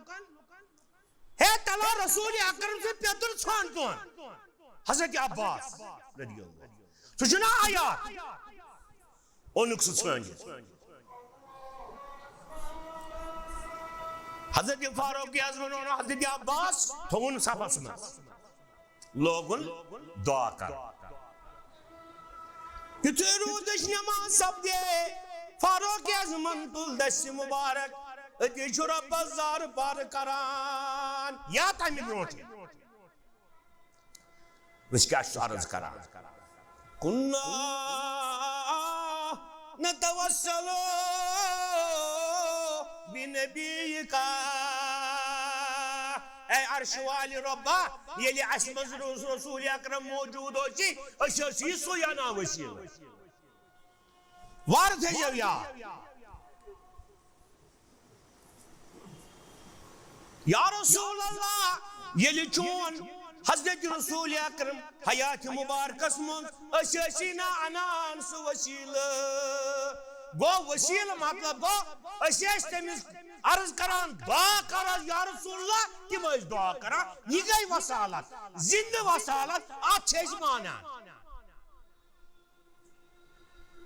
ہے، تلا رسول اکرم سُنٛد پیٚتٕر ژھانٛڈ تُہُنٛد۔ حضرت عباس رضی اللہ عنہ۔ سُہ چھُنہ آیات۔ اوٚنُکھ سُہ ژھٲنٛڈِتھ۔ حضرت فاروق اعظمن اوٚن حضرت عباس، تھوٚوُن صفس منٛز، لوگُن دعا کرُن۔ یُتھُے روٗدٕچ نماز سپدے، فاروق اعظمن تُل دستِ مبارک، أتی چھُ رۄبس زارٕ پارٕ کران۔ یا تمہِ برونٛٹھ وٕچھ کیٛاہ چھُ عرض کران۔ کُنّا نتوسل بنبیک۔ اے عرش والہِ رۄبا، ییٚلہِ اَسہِ منٛز رس-، رسول اکرم موجود اوس، أسۍ ٲسۍ یہِ سُے اَنان وسیلہٕ۔ وارٕ تھٲیزیو یاد۔ یا رسول اللہ، ییٚلہِ چون حضرت رسول اکرم حیات مبارکس منٛز، أسۍ ٲسی نہ انان سُہ وسیلہٕ۔ گوٚو وسیلہٕ مطلب گوٚو، أسۍ ٲسۍ تٔمِس عرض کران، دعا کران، یا رسول اللہ، تِم ٲسۍ دعا کران۔ یہِ گٔے وصالت، زندٕ وصالت، اتھ چھِ أسۍ مانان۔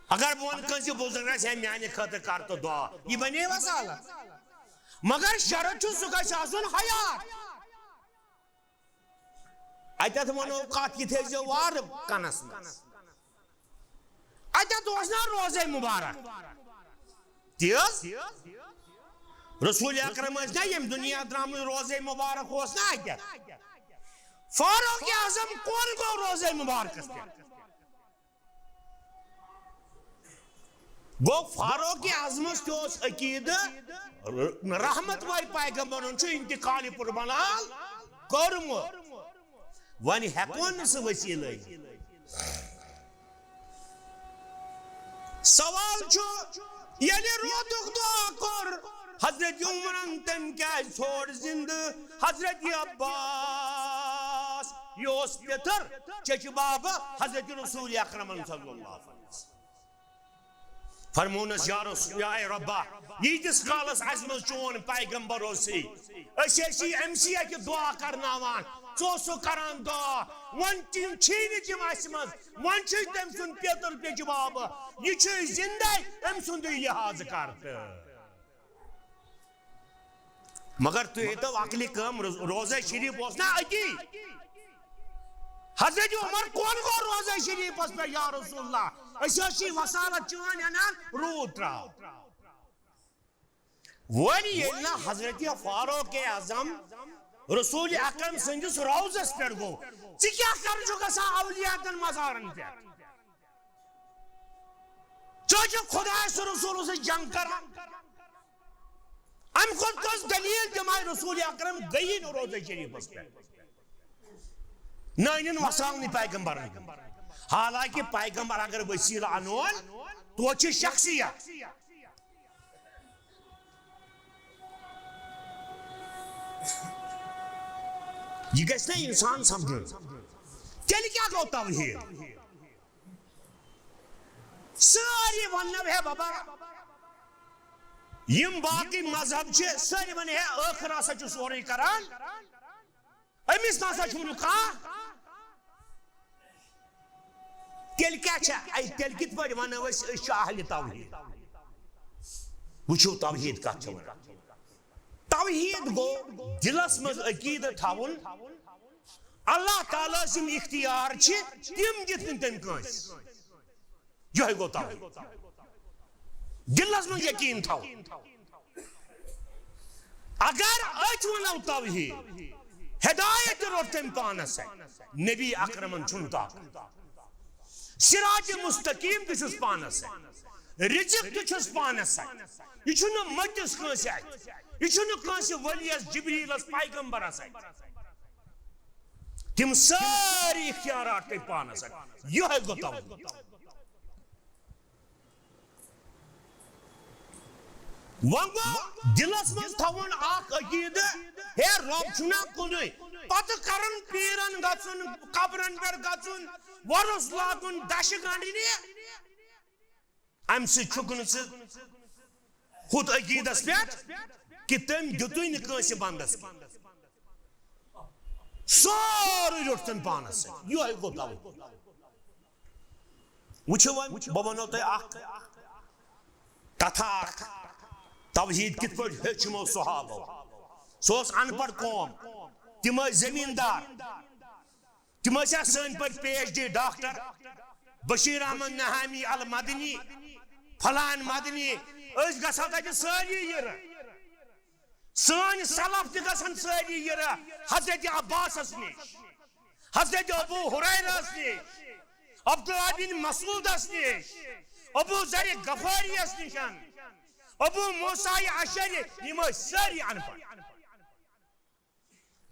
اگر بہٕ ونہٕ کٲنٛسہِ بُزرگس، ہے، میانہِ خٲطرٕ کر تہٕ دعا، یہِ بنے وصالت؟ مگر شرط چھُ، سُہ گژھِ آسُن حیات۔ اتٮ۪تھ ونو کتھ، یہِ تھٲیزیو وارٕ کنس منٛز۔ اتٮ۪تھ اوس نا روزے مبارک؟ تی حظ۔ رسول اکرم ٲسۍ نا ییٚمہِ دُنیا درٛامٕتۍ، روزے مبارک اوس نا اتٮ۪تھ؟ فاروق اعظم کون گوٚو روزے مبارکس پٮ۪ٹھ؟ گوٚو فاروق اعظمس تہِ اوس عقیدٕ، ر-، رحمت وٲلۍ پیغمبرن چھُ انتقال قربان کوٚرمُت۔ وۄنۍ ہٮ۪کو نہٕ سُہ وسیلہٕ أنِتھ۔ سوال چھُ، ییٚلہِ روتُک دعا کوٚر، حضرت عمرن تٔمۍ کیازِ ژھوڑ زندٕ؟ حضرت عباس، یہِ اوس پِتُر، چچہِ بابہٕ حضرت رسول اکرمن صلی اللہ علیہ وسلم۔ فرمونس، یا رسول، یا اے ربا، ییٖتِس کالس اسہِ منٛز چون پیغمبر اوسُے، أسۍ ٲسی أمۍ سی اکہِ دعا کرناوان، ژٕ اوسُکھ کران دعا، وۄنۍ تِم چھی نہٕ تِم اسہِ منٛز، وۄنۍ چھُے تٔمۍ سُنٛد پیٚتُر پیٚچہِ بابہٕ، یہِ چھُے زندے، أمۍ سُنٛدُے لحاظ کر تہٕ۔ مگر تُہۍ ہیٚتو عقلہِ کٲم، رو-، روزہ شریف اوس نا أتی؟ حضرت عمر کون گوٚو روزہ شریفس پٮ۪ٹھ، یا رسول اللہ؟ أسۍ ٲسی وسالت چٲنۍ انان، روٗد تراو۔ وۄنۍ ییٚلہِ نہٕ حضرت فاروق اعظم رسول اکرم سٕنٛدِس روضس پٮ۪ٹھ گوٚو، ژٕ کیٛاہ کرٕ چھُکھ گژھان اولیاتن مزارن پٮ۪ٹھ؟ ژٕ چھُکھ خدایس تہٕ رسولس سۭتۍ جنگ کران۔ امہِ کھۄتہٕ کۄس دلیل دِمے؟ رسول اکرم گٔیی نہٕ روضہ شریفس پٮ۪ٹھ، نہ أنِن وسال نہٕ پیغمبرن۔ حالانکہ پیغمبر اگر وسیلہٕ انون، توتہِ چھِ شخصیت۔ یہِ گژھِ نا انسان سمجھُن۔ تیٚلہِ کیٛاہ گوٚو توحید؟ سٲری وننو، ہے بابا، یِم باقٕے مذہب چھِ، سٲری ونن، ہے، ٲخر ہسا چھُ سورُے کران، أمِس نہ سا چھُنہٕ کانٛہہ۔ تیٚلہِ کیٛاہ چھےٚ؟ اے، تیٚلہِ کِتھ پٲٹھۍ ونو أسۍ، أسۍ چھِ اہلِ توحید؟ وٕچھِو، توحید کتھ چھِ ونان۔ توحید گوٚو دِلس منٛز عقیدٕ تھاوُن، اللہ تعالیٰ سٕنٛدۍ اختیار چھِ، تِم دِتھ نہٕ تٔمۍ کٲنٛسہِ۔ یِہوٚے گوٚو توحید۔ دِلس منٛز یقیٖن تھاوُن۔ اگر أتھۍ ونو توحید، ہدایت تہِ روٚٹ تٔمۍ پانس سۭتۍ۔ نبی اکرمن چھُنہٕ طاقت۔ صراط مستقیم تہِ چھُس پانس سۭتۍ۔ رزق تہِ چھُس پانس سۭتۍ۔ یہِ چھُنہٕ مٔٹِس کٲنٛسہِ اتھِ۔ یہِ چھُنہٕ کٲنٛسہِ ؤلیس، جبریلس، پیغمبرس اتھِ۔ تِم سٲری اختیارات تٔمۍ پانس اتھِ۔ یِہوٚے گوٚو توحید۔ وۄنۍ گوٚو دِلس منٛز تھاوُن اکھ عقیدٕ، ہے، رۄب چھُنہ کُنُے۔ پتہٕ کرُن پیرن گژھُن، قبرن پٮ۪ٹھ گژھُن، وۄرُس لاگُن، دشہِ گنڈنہِ۔ امہِ سۭتۍ چھُکھ نہٕ ژٕ ہُتھ عقیدس پٮ۪ٹھ کہِ تٔمۍ دیُتُے نہٕ کٲنٛسہِ بندس کینٛہہ۔ سورُے روٚٹ تٔمۍ پانس سۭتۍ۔ یِہوٚے گوٚو توحید۔ وٕچھِو وۄنۍ، بہٕ وَنو تۄہہِ اکھ کتھا اکھ، توحید کِتھ پٲٹھۍ ہیوٚچھ یِمو صحابو۔ سُہ اوس ان پڑھ قوم، تِم ٲسۍ زٔمیٖندار، تِم ٲسۍ یا سٲنۍ پٲٹھۍ P H D doctor, Bashir Ahmad Nahami Almadani, فلان مدنی، ٲسۍ گژھان تتہِ سٲری یِرٕ۔ سٲنۍ سلف تہِ گژھن سٲری یِرٕ حضرت عباسس نِش، حضرت ابو ہریرس نِش، عبداللہ بن مسعودس نِش، ابو ذر غفاریس نِش، ابو موسیٰ اشعری، یِم ٲسۍ سٲری ان پڑھ۔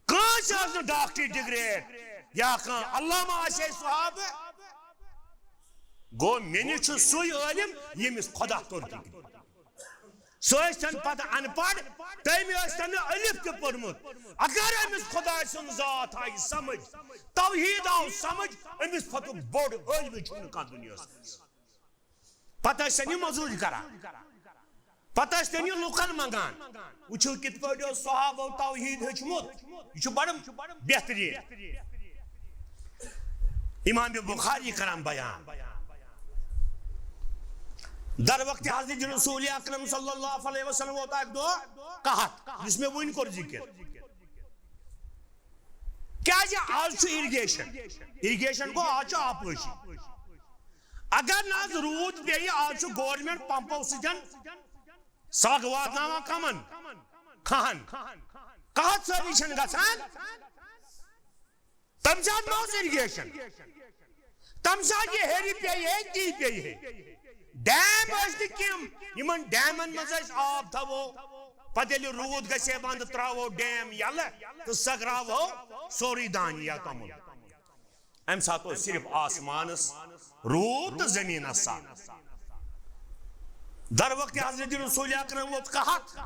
کٲنٛسہِ ٲس نہٕ ڈاکٹری ڈگری یا کانٛہہ علامہ آسہِ ہے صحابہٕ۔ گوٚو، مےٚ نِش چھُ سُے عٲلِم ییٚمِس خۄدا توٚر فِکرِ۔ سُہ ٲسۍ تن پتہٕ ان پڑھ، تٔمۍ ٲسۍ تن نہٕ الف تہِ پوٚرمُت۔ اگر أمِس خۄداے سُنٛد ذات آیہِ سمجھ، توحید آو سمجھ، أمِس کھۄتہٕ بوٚڑ عٲلمٕے چھُنہٕ کانٛہہ دُنیاہس منٛز۔ پتہٕ ٲسۍ تن یہِ مزوٗرۍ کران۔ پتہٕ ٲسۍ تِم یہِ لُکن منٛگان۔ وٕچھِو کِتھ پٲٹھۍ اوس صحابو توحیٖد ہیوٚچھمُت۔ یہِ چھُ بڑٕ بہتریٖن۔ امام بخاری کران بیان۔ در وقت حضرت رسول اکرم صلی اللہ علیہ وسلم ووت اکہِ دۄہ قحط، یُس مےٚ وٕنۍ کوٚر ذکر۔ کیازِ آز چھُ irrigation، irrigation گوٚو آز چھُ آبپٲشی۔ اگر نہٕ آز روٗد پیٚیہِ، آز چھُ government پمپو سۭتۍ سگ واتناوان کمن؟ کھہن۔ قحط سٲری چھِنہٕ گژھان۔ تمہِ ساتہٕ ما اوس irrigation؟ تمہِ ساتہٕ یہِ ہیٚرِ پیٚیہِ ہے، تی پیٚیہِ ہے۔ Dam ٲسۍ نہٕ کینٛہہ، یِمن ڈیمن منٛز أسۍ آب تھاوو، پتہٕ ییٚلہِ روٗد گژھِ ہے بنٛد، ترٛاوو dam یَلہٕ تہٕ سۄ گراوہو سورُے دانہِ یا توٚمُل۔ امہِ ساتہٕ اوس صرف آسمانس روٗد تہٕ زٔمیٖنس سگ۔ در وقت حضرت رسول اکرم ووت قحط۔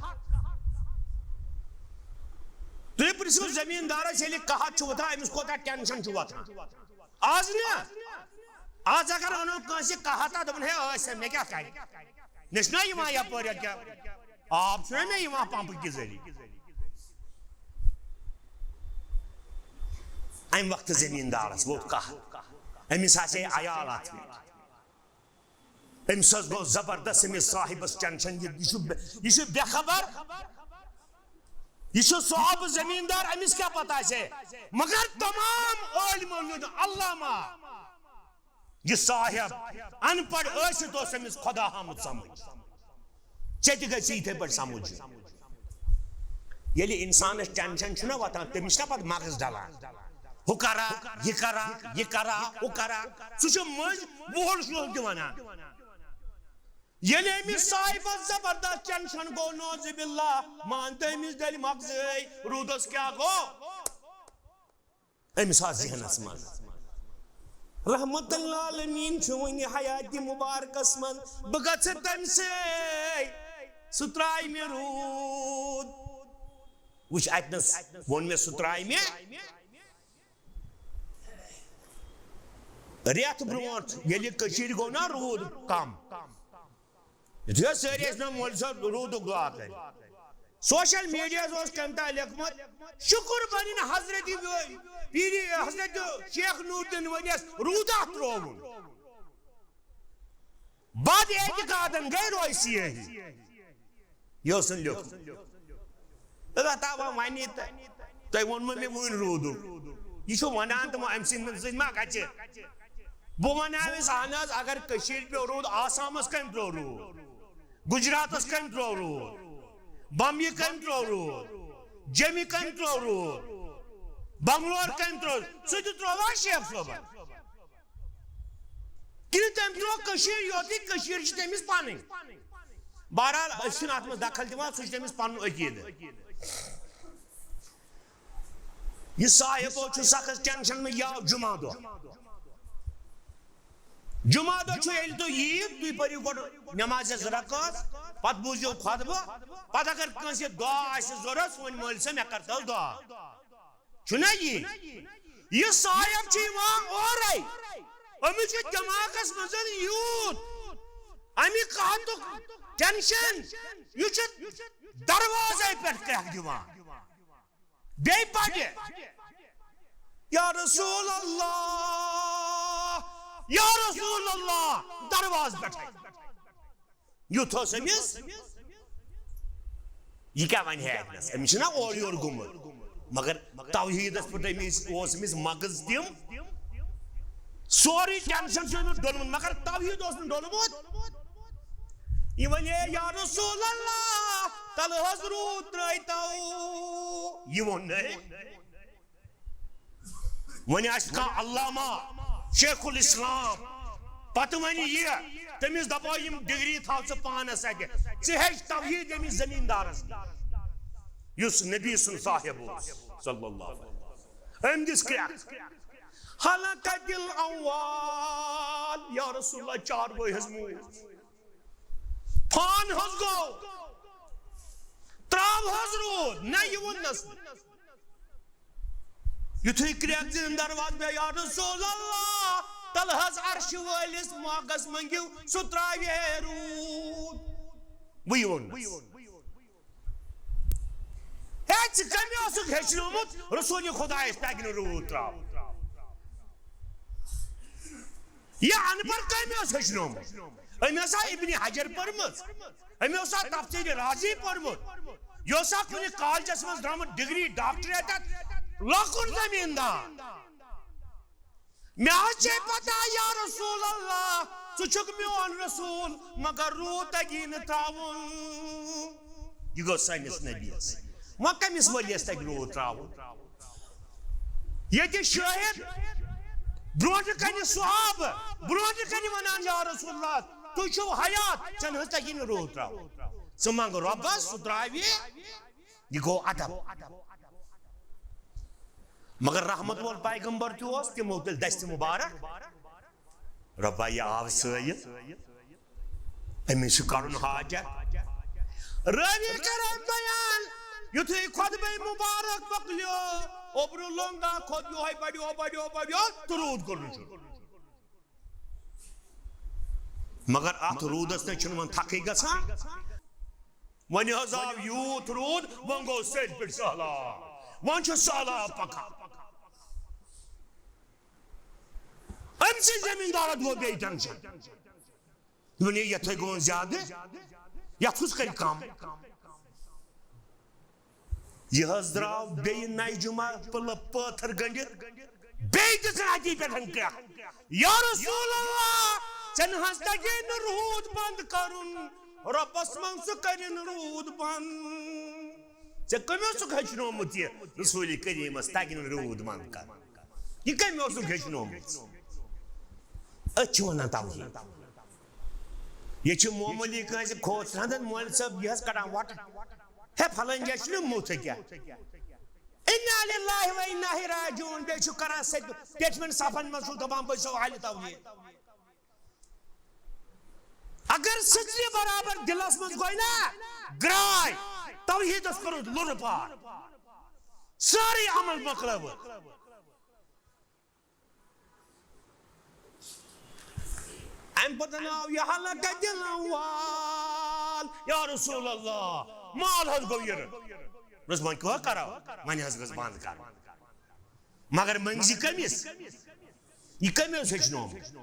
تُہۍ پرژھِو زٔمیٖندارس، ییٚلہِ قحط چھُ وۄتھان، أمِس کوٗتاہ tension چھُ وۄتھان؟ آز نہٕ۔ آز اگر ونو کٲنٛسہِ قحط آ، دپان، ہے، ٲسۍ مےٚ کیٛاہ کرِ؟ مےٚ چھُنہ یِوان یپٲرۍ، کیٛاہ آب چھُنہ مےٚ یِوان پمپہٕ کہِ ذٔریعہٕ؟ امہِ وقتہٕ زٔمیٖندارس ووت قحط، أمِس آسہِ ہے عیال اتھ پٮ۪ٹھ۔ أمِس حظ گوٚو زبردست، أمِس صاحبس tension، یہِ، یہِ چھُ بے-، یہِ چھُ بے خبر، یہِ چھُ صحابہٕ زٔمیٖندار، أمِس کیٛاہ پتہ آسہِ ہے؟ مگر تمام عٲلمو یُن علامہ، یہِ صاحب ان پڑھ ٲسِتھ اوس أمِس خدا آمُت سمجھ۔ ژےٚ تہِ گژھِ یِتھے پٲٹھۍ سمجھ یُن۔ ییٚلہِ انسانس tension چھُنہ وۄتھان، تٔمِس چھُنہ پتہٕ مغز ڈلان، ہُہ کرا، یہِ کرا، یہِ کرا، ہُہ کرا، سُہ چھُ مٔنٛزۍ وُہل شُہل تہِ ونان۔ ییٚلہِ أمِس صاحبس زبردست tension گوٚو، نعوذ باللہ، مان تہٕ أمِس دٔلۍ مغزٕے، روٗدس کیٛاہ گوٚو؟ أمِس آو ذہنس منٛز، رحمت للعالمین چھُ وُنہِ حیاتِ مبارکس منٛز، بہٕ گژھٕ تٔمۍ سٕے، سُہ ترٛایہِ مےٚ روٗد۔ وٕچھ، اتنس ووٚن مےٚ، سُہ ترٛایہِ مےٚ۔ رٮ۪تھ برونٛٹھ ییٚلہِ کٔشیٖرِ گوٚو نا روٗد کم، یُتھُے حظ سٲری ٲسۍ مےٚ مولوی صٲب روٗدُک دُعا کَرِ۔ Social mediaہس اوس کٔمۍ تام لیوٚکھمُت، شُکُر بَنہِ نہٕ حضرت پیٖری، حضرت شیخ نوٗر دیٖن ؤلِیَس روٗدا ترٛووُن۔ بد اعتقادن گٔے روے سیٲہی۔ یہِ اوس نہٕ لیوٚکھمُت۔ البتہ وۄنۍ وَنہِ تہٕ تۄہہِ ووٚنمو مےٚ وٕنۍ روٗدُک۔ یہِ چھُ وَنان تہٕ وۄنۍ أمۍ سٕنٛدِ سۭتۍ ما گژھِ؟ بہٕ وَنہٕ ہا أمِس، اہن حظ، اگر کٔشیٖرِ پیوٚو روٗد، آسامَس کَمہِ پیوٚو روٗد؟ گُجراتَس کَمہِ پیوٚو روٗد؟ بمبیہِ کَمہِ پیوٚو روٗد؟ جیٚمہِ کَمہِ پیوٚو روٗد؟ بنگلور کَمہِ پیوٚو؟ سُہ تہِ ترٛووا شیخ صٲبَن؟ کِنہٕ تٔمۍ ترٛوو کٔشیٖر یوتٕے، کٔشیٖر چھِ تٔمِس پَنٕنۍ؟ بہرحال، أسۍ چھِنہٕ اَتھ منٛز دخل دِوان، سُہ چھُ تٔمِس پَنُن عقیٖدٕ۔ یہِ صاحب چھُ سخت tension منٛز، یہِ آو جمعہ دۄہ۔ جمعہ دۄہ چھُ، ییٚلہِ تُہۍ یِیِو، تُہۍ پٔرِو گۄڈٕ نمازِ زٕ رکعت، پتہٕ بوٗزِو خطبہٕ، پتہٕ اگر کٲنٛسہِ دعا آسہِ ضروٗرت، سُہ وَنہِ مٲلۍ صٲب، مےٚ کر تو دعا۔ چھُنہ یی؟ یہِ صاحب چھُ یِوان اورَے۔ أمِس چھُ دٮ۪ماغَس منٛز یوٗت اَمہِ قحطُک tension، یہِ چھُ دروازَے پٮ۪ٹھ کرٛٮ۪کھ دِوان۔ بیٚیہِ پَرِ، یا رسول اللہ، یا رسول اللہ، دروازٕ پٮ۪ٹھَے۔ یُتھ اوس أمِس، یہِ کیٛاہ وَنہِ ہے اَتنَس؟ أمِس چھُنہ اورٕ یورٕ گوٚمُت، مگر توحیٖدَس پٮ۪ٹھ أمِس اوس أمِس مغز تِم، سورُے tension چھُ أمِس ڈوٚلمُت، مگر توحیٖد اوس نہٕ ڈوٚلمُت۔ یہِ وَنے، یا رسول اللہ، تَلہٕ حظ روٗد ترٛٲیتو۔ یہِ ووٚن نہٕ۔ وۄنۍ آسہِ کانٛہہ علامہ، شیخ الاسلام، پتہٕ وۄنۍ یہِ، تٔمِس دپو، یِم ڈگری تھاو ژٕ پانس اتہِ، ژٕ ہیٚچھ توحید ییٚمِس زمیٖندارس نِش، یُس نبی سُنٛد صاحب اوس، صلی اللہ علیہ وسلم۔ أمۍ دِژ کرٛٮ۪کھ، ہلکت الاموال، یا رسول اللہ، چاروٲے حظ موٗدۍ۔ فان حظ گوٚو، ترٛاو حظ روٗد، نہ یہِ ووٚننس نہٕ۔ یُتھُے کرٛٮ۪کھ دِژٕن دروازٕ پٮ۪ٹھ، یا رسول اللہ، تَلہٕ حظ عرشہِ وٲلِس موقعس مٔنٛگِو، سُہ ترٛاوِ ہے روٗد۔ بہٕ یہِ ووٚنمَس۔ ہے، ژٕ کٔمۍ اوسُکھ ہیٚچھنومُت رسول خدایس تگہِ نہٕ روٗد تراوُن؟ یہِ اَنپَڑھ کٔمۍ اوس ہیٚچھنومُت؟ أمۍ ٲسا ابن حجر پٔرمٕژ؟ أمۍ اوسا تفسیر رازی پوٚرمُت؟ یہِ اوسا کُنہِ کالجس منٛز درٛامُت ڈگری، ڈاکٹریٹ؟ لۄکُٹ زٔمیٖندار۔ مےٚ حظ چھے پتہ یا رسول اللہ، ژٕ چھُکھ میون رسول، مگر روٗد تگی نہٕ تراوُن۔ یہِ گوٚو سٲنِس نبیَس۔ وۄنۍ کٔمِس ؤلیَس تگہِ روٗد تراوُن؟ ییٚتہِ شٲہِد برونٛٹھٕ کنہِ صحابہٕ، برونٛٹھٕ کنہِ ونان، یا رسول اللہ، تُہۍ چھِو حیات، ژےٚ نہٕ حظ تگی نہٕ روٗد تراوُن۔ ژٕ منٛگ رۄبس، سُہ تراوِ۔ یہِ گوٚو ادب۔ مگر رحمت وول پیغمبر تہِ اوس، تِمو تُلۍ دستہِ مبارک، رۄبا، یہِ آو سٲیِل، أمِس چھُ کرُن حاجت۔ رٲوی کران بیان، یُتھُے خطبہ مبارک مۄکلیو، اوٚبرٕ لوٚنگا کھوٚت یِہوٚے بڑیو، بڑیو، بڑیو، تہٕ روٗد کوٚر نہٕ شروٗع۔ مگر اتھ روٗدس نہ چھُنہٕ وۄنۍ تھکھٕے گژھان۔ وۄنۍ حظ آو یوٗت روٗد، وۄنۍ گوٚو سیٚدِ پٮ۪ٹھ سہلاب، وۄنۍ چھُ سہلاب پکان۔ أمۍ سٕے زٔمیٖندارَس گوٚو بیٚیہِ ٹٮ۪نشن۔ دوٚپُن، "ہے، یَتھ ہے گوٚو زیادٕ، یَتھ کُس کَرِ کَم؟" یہِ حظ درٛاو بیٚیہِ نَیہِ جُمعہ پٕلہٕ پٲتھٕر گٔنٛڈِتھ، بیٚیہِ دِژٕن اَتی پٮ۪ٹھ کرٛٮ۪کھ، "یا رسول اللہ، ژےٚ نہٕ حظ تَگے نہٕ روٗد بنٛد کَرُن، رۄبَس منٛگ ژٕ کٔرِن روٗد بنٛد۔ ژےٚ کٔمۍ اوسُکھ ہیٚچھنومُت یہِ رسوٗلِ کریٖمَس تَگہِ نہٕ روٗد بنٛد کَرُن؟" یہِ کٔمۍ اوسُکھ ہیٚچھنومُت؟ أتھۍ چھِ وَنان توحیٖد۔ یہِ چھِ معموٗلی کٲنٛسہِ کھوژ ہَندَن، مولوی صٲب، یہِ حظ کَڑان وۄٹہٕ۔ ہے، پھلٲنۍ جایہِ چھُنہٕ موٚتھ أکیٛاہ۔ اِنّا لِلّٰہِ وَ اِنّا اِلَیہِ راجِعوٗن۔ بیٚیہِ چھُ کَران سیٚدِ پٮ۪ٹھمٮ۪ن صفن منٛز چھُ دَپان، "بہٕ چھُسو اہلِ توحیٖد۔" اگر سٕژنہِ برابر دِلَس منٛز گوٚو نا گرٛاے، توحیٖدَس کوٚرُتھ لُرٕ پار، سٲرٕے عمل مۄکلٲوٕتھ۔ اَمہِ پتہٕ آو یہِ ہلکہٕ دِلَن وال، یا رسول اللہ، مال حظ گوٚو یِرٕ۔ دوٚپُس، "وۄنۍ کیٛاہ کرو؟ وۄنۍ حظ گٔژھ بنٛد کرٕنۍ۔" مگر مٔنٛگۍ زِ کٔمِس؟ یہِ کٔمۍ اوس ہیٚچھنومُت؟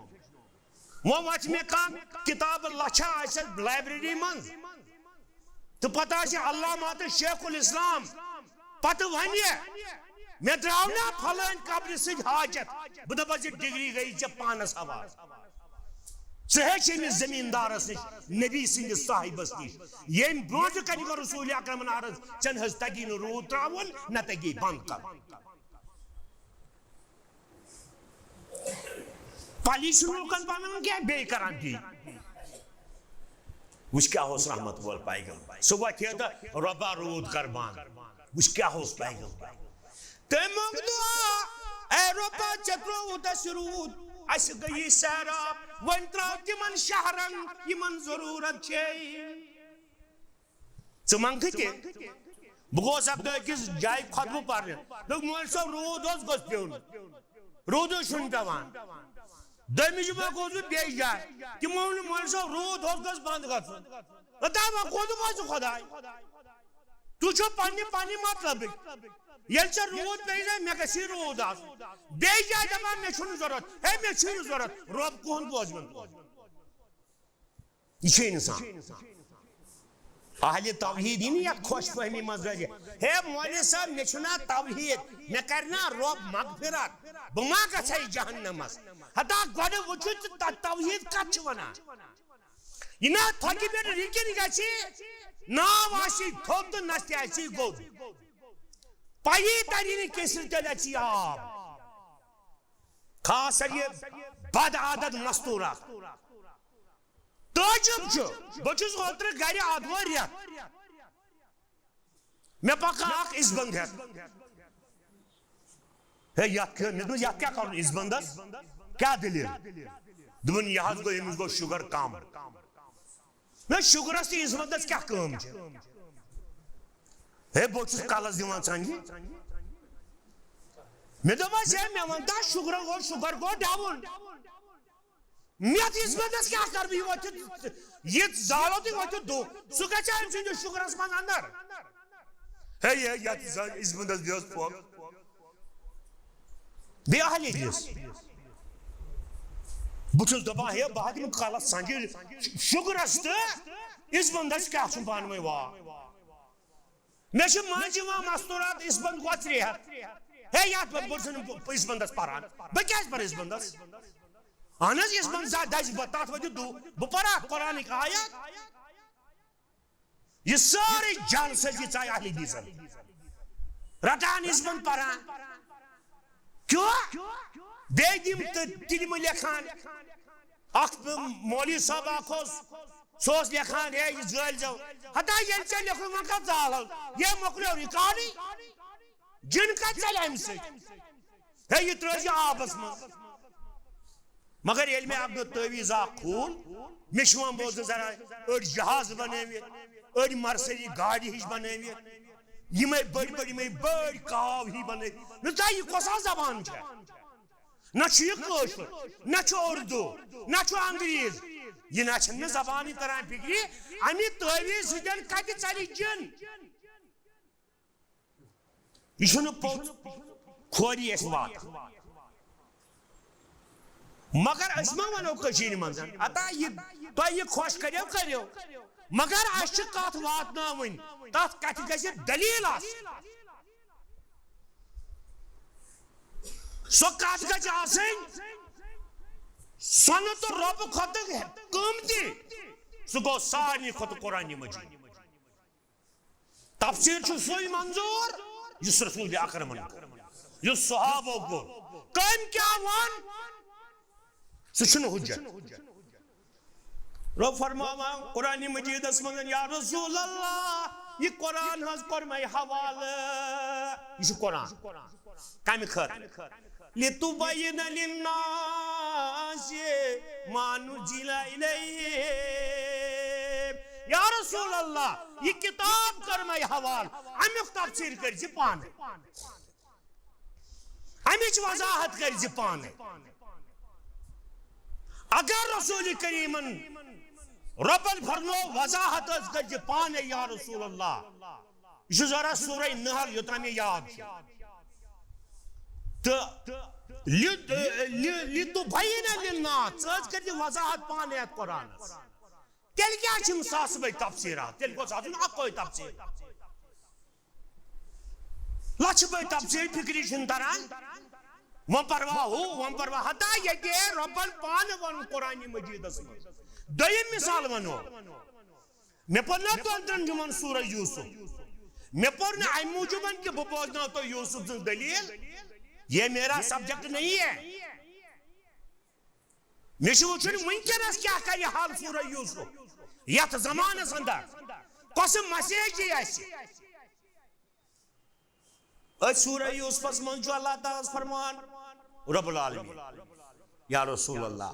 وۄنۍ وَچھ مےٚ کانٛہہ کِتاب لَچھا آسہِ لایبرٔری منٛز، تہٕ پتہٕ آسہِ علامہ تہٕ شیخ الاسلام، پتہٕ وَنہِ، "مےٚ درٛاو نا پھلٲنۍ قبرِ سۭتۍ حاجت، بہٕ دَپَس، یہِ ڈگری گٔیی ژےٚ پانَس حوالہٕ۔ ژٕ ہیٚچھ أمِس زٔمیٖندارَس نِش، نبی سٕنٛدِس صاحبَس نِش، ییٚمۍ برونٛٹھٕ کَنہِ گوٚو رسول اکرمن عرض، ژےٚ نہ حظ تَگی نہٕ روٗد ترٛاوُن، نہ تَگی بنٛد کَرُن۔" پلی چھُنہٕ لوٗکن پنُن کینٛہہ، بیٚیہِ کران تی۔ وٕچھ کیٛاہ اوس رحمت وول پیغمبر۔ سُہ وۄتھِ ہے تہٕ، "رۄبا، روٗد کر بنٛد۔" وٕچھ کیٛاہ اوس پیغمبر۔ تٔمۍ موٚنگ دُعا، "اے رۄبا، ژےٚ ترٛووُتھ اَسہِ روٗد، اَسہِ گٔیی سیراب، وۄنۍ ترٛاو تِمن شہرن، یِمن ضروٗرت چھے۔" ژٕ منٛگکھٕ تہِ؟ بہٕ گوس اَکہِ دۄہ أکِس جایہِ خۄطبہٕ پَرنہِ۔ دوٚپُکھ، "مولوی صٲب، روٗد حظ گوٚژھ پیوٚن۔ روٗدٕے چھُنہٕ پٮ۪وان۔" دوٚیمہِ جمعہ گوس بہٕ بیٚیہِ جایہِ۔ تِمو ووٚن، "مولوی صٲب، روٗد حظ گوٚژھ بنٛد گژھُن۔" دوٚپُن، "وۄنۍ کوٚت وَسہِ خۄداے؟ تُہۍ چھِو پنٛنہِ، پنٛنہِ مطلبٕکۍ۔ ییٚلہِ ژےٚ روٗد پیٚیہِ نا، مےٚ گژھِ روٗد آسُن۔" بیٚیہِ جایہِ دَپان، "مےٚ چھُنہٕ ضوٚرَتھ۔" ہے، مےٚ چھُے نہٕ ضوٚرَتھ۔ رۄب کُہُنٛد بوزِ وۄنۍ کُہُنٛد؟ یہِ چھُ اِنسان۔ اہلِ توحیٖد یی نہٕ یَتھ خۄش فہمی منٛز روزِ۔ ہے مولوی صٲب، مےٚ چھُنہ توحیٖد، مےٚ کَرِ نا رۄب مغفرت، بہٕ ما گژھٕ ہے جہنمس؟ ہتا گۄڈٕ وٕچھِو تہٕ تَتھ توحیٖد کَتھ چھِ وَنان۔ یہِ نا تھۄکہِ پٮ۪ٹھ رِکِنۍ گژھِ، ناو آسی تھوٚد تہٕ نستہِ آسی گوٚب۔ پَیی تَری نہٕ کیسِر تیٚلہِ اَژِ آب۔ خاص کر یہِ بد عادت مستوٗر اکھ۔ تعجب چھُ، بہٕ چھُس اوترٕ گرِ آتھوارِ رٮ۪تھ، مےٚ پکان اکھ اِزبنٛد ہٮ۪تھ۔ ہے، یتھ کیٛاہ، مےٚ دوٚپ، یتھ کیٛاہ کرُن اِزبنٛدس؟ کیٛاہ دٔلیٖل؟ دوٚپُن، یہِ حظ گوٚو، أمِس گوٚو شُگر کم۔ نہ، شُگرس تہٕ اِزبنٛدس کیٛاہ کٲم چھِ؟ ہے، بہٕ چھُس کلس دِوان ژنٛگہِ۔ مےٚ دوٚپمس، ہے، مےٚ وَن تہٕ، شُگرن گوٚو، شُگر گوٚو ڈاوُن۔ مےٚ یِتھ یِژھ بندس کیٛاہ کرٕ بہٕ؟ یہِ وۄتھِ، یہِ زالو تُہۍ وۄتھِ دُہ، سُہ گژھِ أمۍ سٕنٛدِس شُگرس منٛز اندر۔ ہے، یہِ، یَتھ زَن یِژھ بندس بیٚہس پھۄکھ۔ بیٚیہِ اہل حدیث۔ بہٕ چھُس دَپان، ہے، بہٕ ہا دِمہٕ کلس سنجہِ شُگرس تہٕ یِژھ بندس کیٛاہ چھُم پانہٕ ؤنۍ وا؟ مےٚ چھِ منٛزٕ یِوان مستوٗرات یِژھ بند گوٚو ترٛےٚ ہتھ۔ ہے، یتھ بند بہٕ چھُس نہٕ یِژھ بندس پران۔ بہٕ کیٛازِ پرٕ یِژھ بندس؟ اہن حظ، یِژھ بند زا-، دَزِ بہٕ، تتھ وۄتھِ دُہ۔ بہٕ پرٕ اکھ قرآنٕکۍ آیت۔ یہِ سٲرٕے جلسہٕ یہِ ژاے اہل حدیثن۔ رٹان یِژھ بند پران۔ کیوں؟ بیٚیہِ دِم تہٕ تِلمہٕ لیکھان۔ اکھ مولوی صٲب اکھ اوس، سُہ اوس لیکھان، ہے، یہِ زٲلۍ زیو۔ ہتا ییٚلہِ ژےٚ لیکھُن، وۄنۍ کتھ زالو؟ یہِ مۄکلیو ریکارڈٕے۔ جِن کتہِ ژلہِ امہِ سۭتۍ؟ ہے، یہِ ترٲوزِ آبس منٛز۔ مگر ییٚلہِ مےٚ اکھ دۄہ تعویٖذ اکھ کھوٗل، مےٚ چھُ وۄنۍ بوزُن ذرا، أڑۍ جہاز بنٲوِتھ، أڑۍ مرسری گاڑِ ہِش بنٲوِتھ، یِمے بٔڑۍ بٔڑۍ، یِمے بٔڑۍ کاو ہی بنٲوِتھ۔ مےٚ دوٚپ، یہِ کۄس ہا زبان چھےٚ؟ نہ چھُ یہِ کٲشُر، نہ چھُ اردو، نہ چھُ انگریز۔ یہِ نہ چھَنہٕ مےٚ زبانٕے تران فِکرِ۔ اَمہِ تعویٖذ سۭتۍ کَتہِ ژَلہِ جِن؟ یہِ چھُنہٕ پوٚز کھوری اَسہِ واتان۔ مگر أسۍ ما وَنو کٔشیٖرِ منٛز، اَتا یہِ تۄہہِ یہِ خۄش کٔرِو، کٔرِو۔ مگر اَسہِ چھِ کَتھ واتناوٕنۍ، تَتھ کَتھِ گژھِ دٔلیٖل آسٕنۍ۔ سۄ کتھ گژھِ آسٕنۍ، سۄنہٕ تہٕ رۄپہٕ کھۄتہٕ قۭمتی۔ سُہ گوٚو سارنٕے کھۄتہٕ قرآنِ مجیٖد۔ تفسیٖر چھُ سُے منظوٗر، یُس رسول اکرمن کوٚر، یُس صحابو کوٚر۔ کٔمۍ کیٛاہ ووٚن؟ سُہ چھُنہٕ حجت۔ رۄب فرماوان قرآنِ مجیٖدس منٛز، یا رسول اللہ، یہِ قرآن حظ کوٚر مےٚ حوالہٕ۔ یہِ چھُ قرآن۔ کمہِ خٲطرٕ؟ لِتُبَیِّنَ لِلنَّاسِ مَا نُزِّلَ إِلَیْهِمْ۔ یا رسول اللہ، یہِ کِتاب کٔر مےٚ حوالہٕ، اَمیُک تفسیٖر کٔرۍ زِ پانَے۔ اَمِچ وضاحت کٔرۍ زِ پانَے۔ اگر رسول کریٖمن رۄبن فرمو وضاحت حظ کٔرۍ زِ پانَے یا رسول اللہ۔ یہِ چھُ ذرا سورہ نحل، یوٚتام مےٚ یاد چھُ۔ تہٕ لِ-، لِ-، لِتُبَیِّنَ لِلنَّاسِ، ژٕ حظ کٔرۍ زِ وضاحت پانَے اَتھ قرآنَس۔ تیٚلہِ کیٛازِ چھِ یِم ساسہٕ بٔدۍ تفسیٖرات؟ تیٚلہِ گوٚژھ آسُن اَکوے تفسیٖر۔ لچھِ بٔدۍ تفسیٖر فِکرِ چھِنہٕ تران۔ وۄنۍ پروا ہُہ، وۄنۍ پروا ہتا، ییٚتہِ رۄبن پانہٕ ووٚن قرآنِ مجیٖدس منٛز۔ دوٚیِم مثال وَنو، مےٚ پوٚر نہ دۄن ترٛٮ۪ن جُمعن سورہ یوسف۔ مےٚ پوٚر نہٕ اَمہِ موٗجوٗبن کہِ بہٕ بوزناو تۄہہِ یوسف سٕنٛز دٔلیٖل۔ یہ میرا سبجیکٹ نہیں ہے۔ مےٚ چھُ وٕچھُن وٕنکیٚنس کیٛاہ کرِ حال سورہ یوسف یتھ زمانس اندر، کۄسہٕ مسیج یی اسہِ۔ أتھۍ سورہ یوسفس منٛز چھُ اللہ تعالیٰ ہس فرمان، رب العالمین، یا رسول اللہ،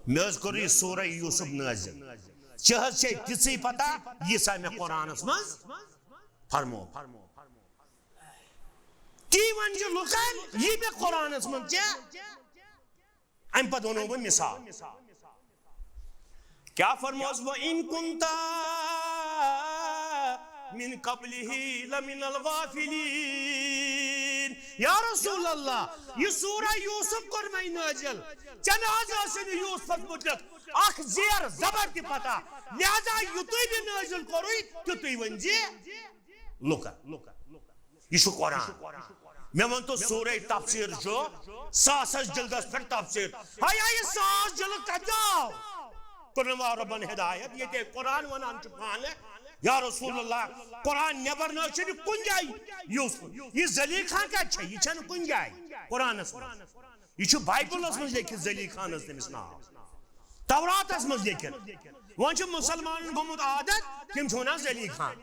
مےٚ حظ کوٚر یہِ سورہ یوسف نٲزِل۔ ژےٚ حظ چھے تِژٕے پتہ، ییٖژاہ مےٚ قرآنس منٛز فرمو۔ تی ونہِ زِ لُکن، یہِ مےٚ قرآنس منٛز ژےٚ، امہِ پتہٕ ونو بہٕ مثال۔ کیٛاہ فرموس؟ وَإِن كُنتَ مِن قَبْلِهِ لَمِنَ الْغَافِلِينَ۔ یا رسول اللہ، یہِ سورہ یوسف کوٚر مےٚ نٲزِل۔ ژےٚ نہ حظ ٲسٕے نہٕ یوسفس مُتعلق اکھ زیر زبر تہِ پتہ، لہذا یُتُے مےٚ نٲزِل کوٚرُے، تیُتُے ؤنۍ زِ لُکن۔ یہِ چھُ قرآن۔ مےٚ ووٚن تو سورہ تفسیر چھُ ساسس جلدس پٮ۪ٹھ تفسیر۔ ہاے ہاے، یہِ ساس جلد کتہِ آو؟ کوٚرنہٕ وارٕ رۄبن ہدایت، ییٚتہِ قرآن ونان چھُ پانہٕ، یا رسول اللہ، قرآن نٮ۪بر نہ حظ چھُنہٕ کُنہِ جایہِ۔ یُس یہِ زلیخا کتہِ چھےٚ؟ یہِ چھَنہٕ کُنہِ جایہِ قرآنس منٛز۔ یہِ چھُ بایبلس منٛز لیکھِتھ زلیخانس تٔمِس ناو۔ توراتس منٛز لیکھِتھ۔ وۄنۍ چھُ مُسلمانن گوٚمُت عادت، تِم چھِ ونان زلیخان۔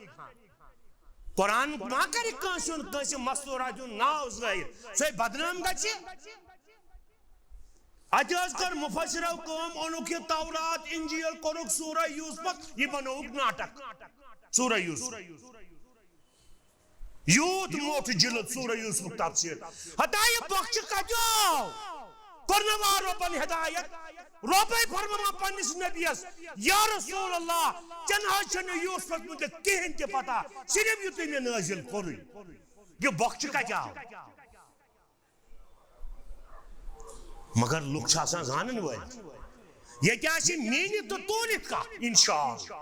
قرآن ما کرِ کٲنٛسہِ ہُنٛد، کٲنٛسہِ مستورات ہُنٛد ناو ظٲہِر، سُہ ہے بدنام گژھِ۔ اتہِ حظ کٔر مفسرو کٲم، اوٚنُکھ یہِ تورات، انجیل، کوٚرُکھ سورہ یوسفس، یہِ بنووُکھ ناٹک۔ سورہ یوسف۔ یوٗت موٚٹ جلد سورہ یوسفُک تفسیر۔ ہتا یہِ بۄکچہِ کتہِ آو؟ کوٚرنہٕ وارٕ رۄبن ہدایت۔ رۄبے فرماوان پننِس نبیَس، یا رسول اللہ، ژےٚ نہ حظ چھےٚ نہٕ یوسفس مُتعلق کِہیٖنۍ تہِ پتہ، صرف یُتُے مےٚ نٲزِل کوٚرُے۔ یہِ بۄکچہِ کتہِ آو؟ مگر لُکھ چھِ آسان زانن وٲلۍ۔ ییٚتہِ آسہِ میٖنِتھ تہٕ توٗلِتھ کانٛہہ، انشاءاللہ۔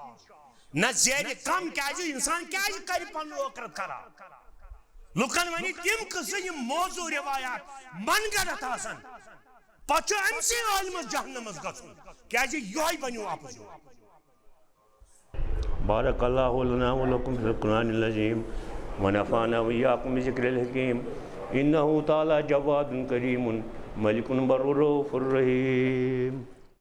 نہ زیرِ کم، کیازِ انسان کیازِ کرِ پنُن ٲخرت خراب؟ لُکن ونہِ تِم قصہٕ، یِم موضوع روایات من گڑتھ آسن۔ پتہٕ چھُ أمسٕے عالمس جہنمس گژھُن، کیازِ یۄہے بنیو اپُز۔ بارک اللہ لنا و لکم فی القرآن العظیم، و نفعنا و ایاکم بذکر الحکیم، انہ تعالی جواد کریم، ملک بر رؤوف الرحیم۔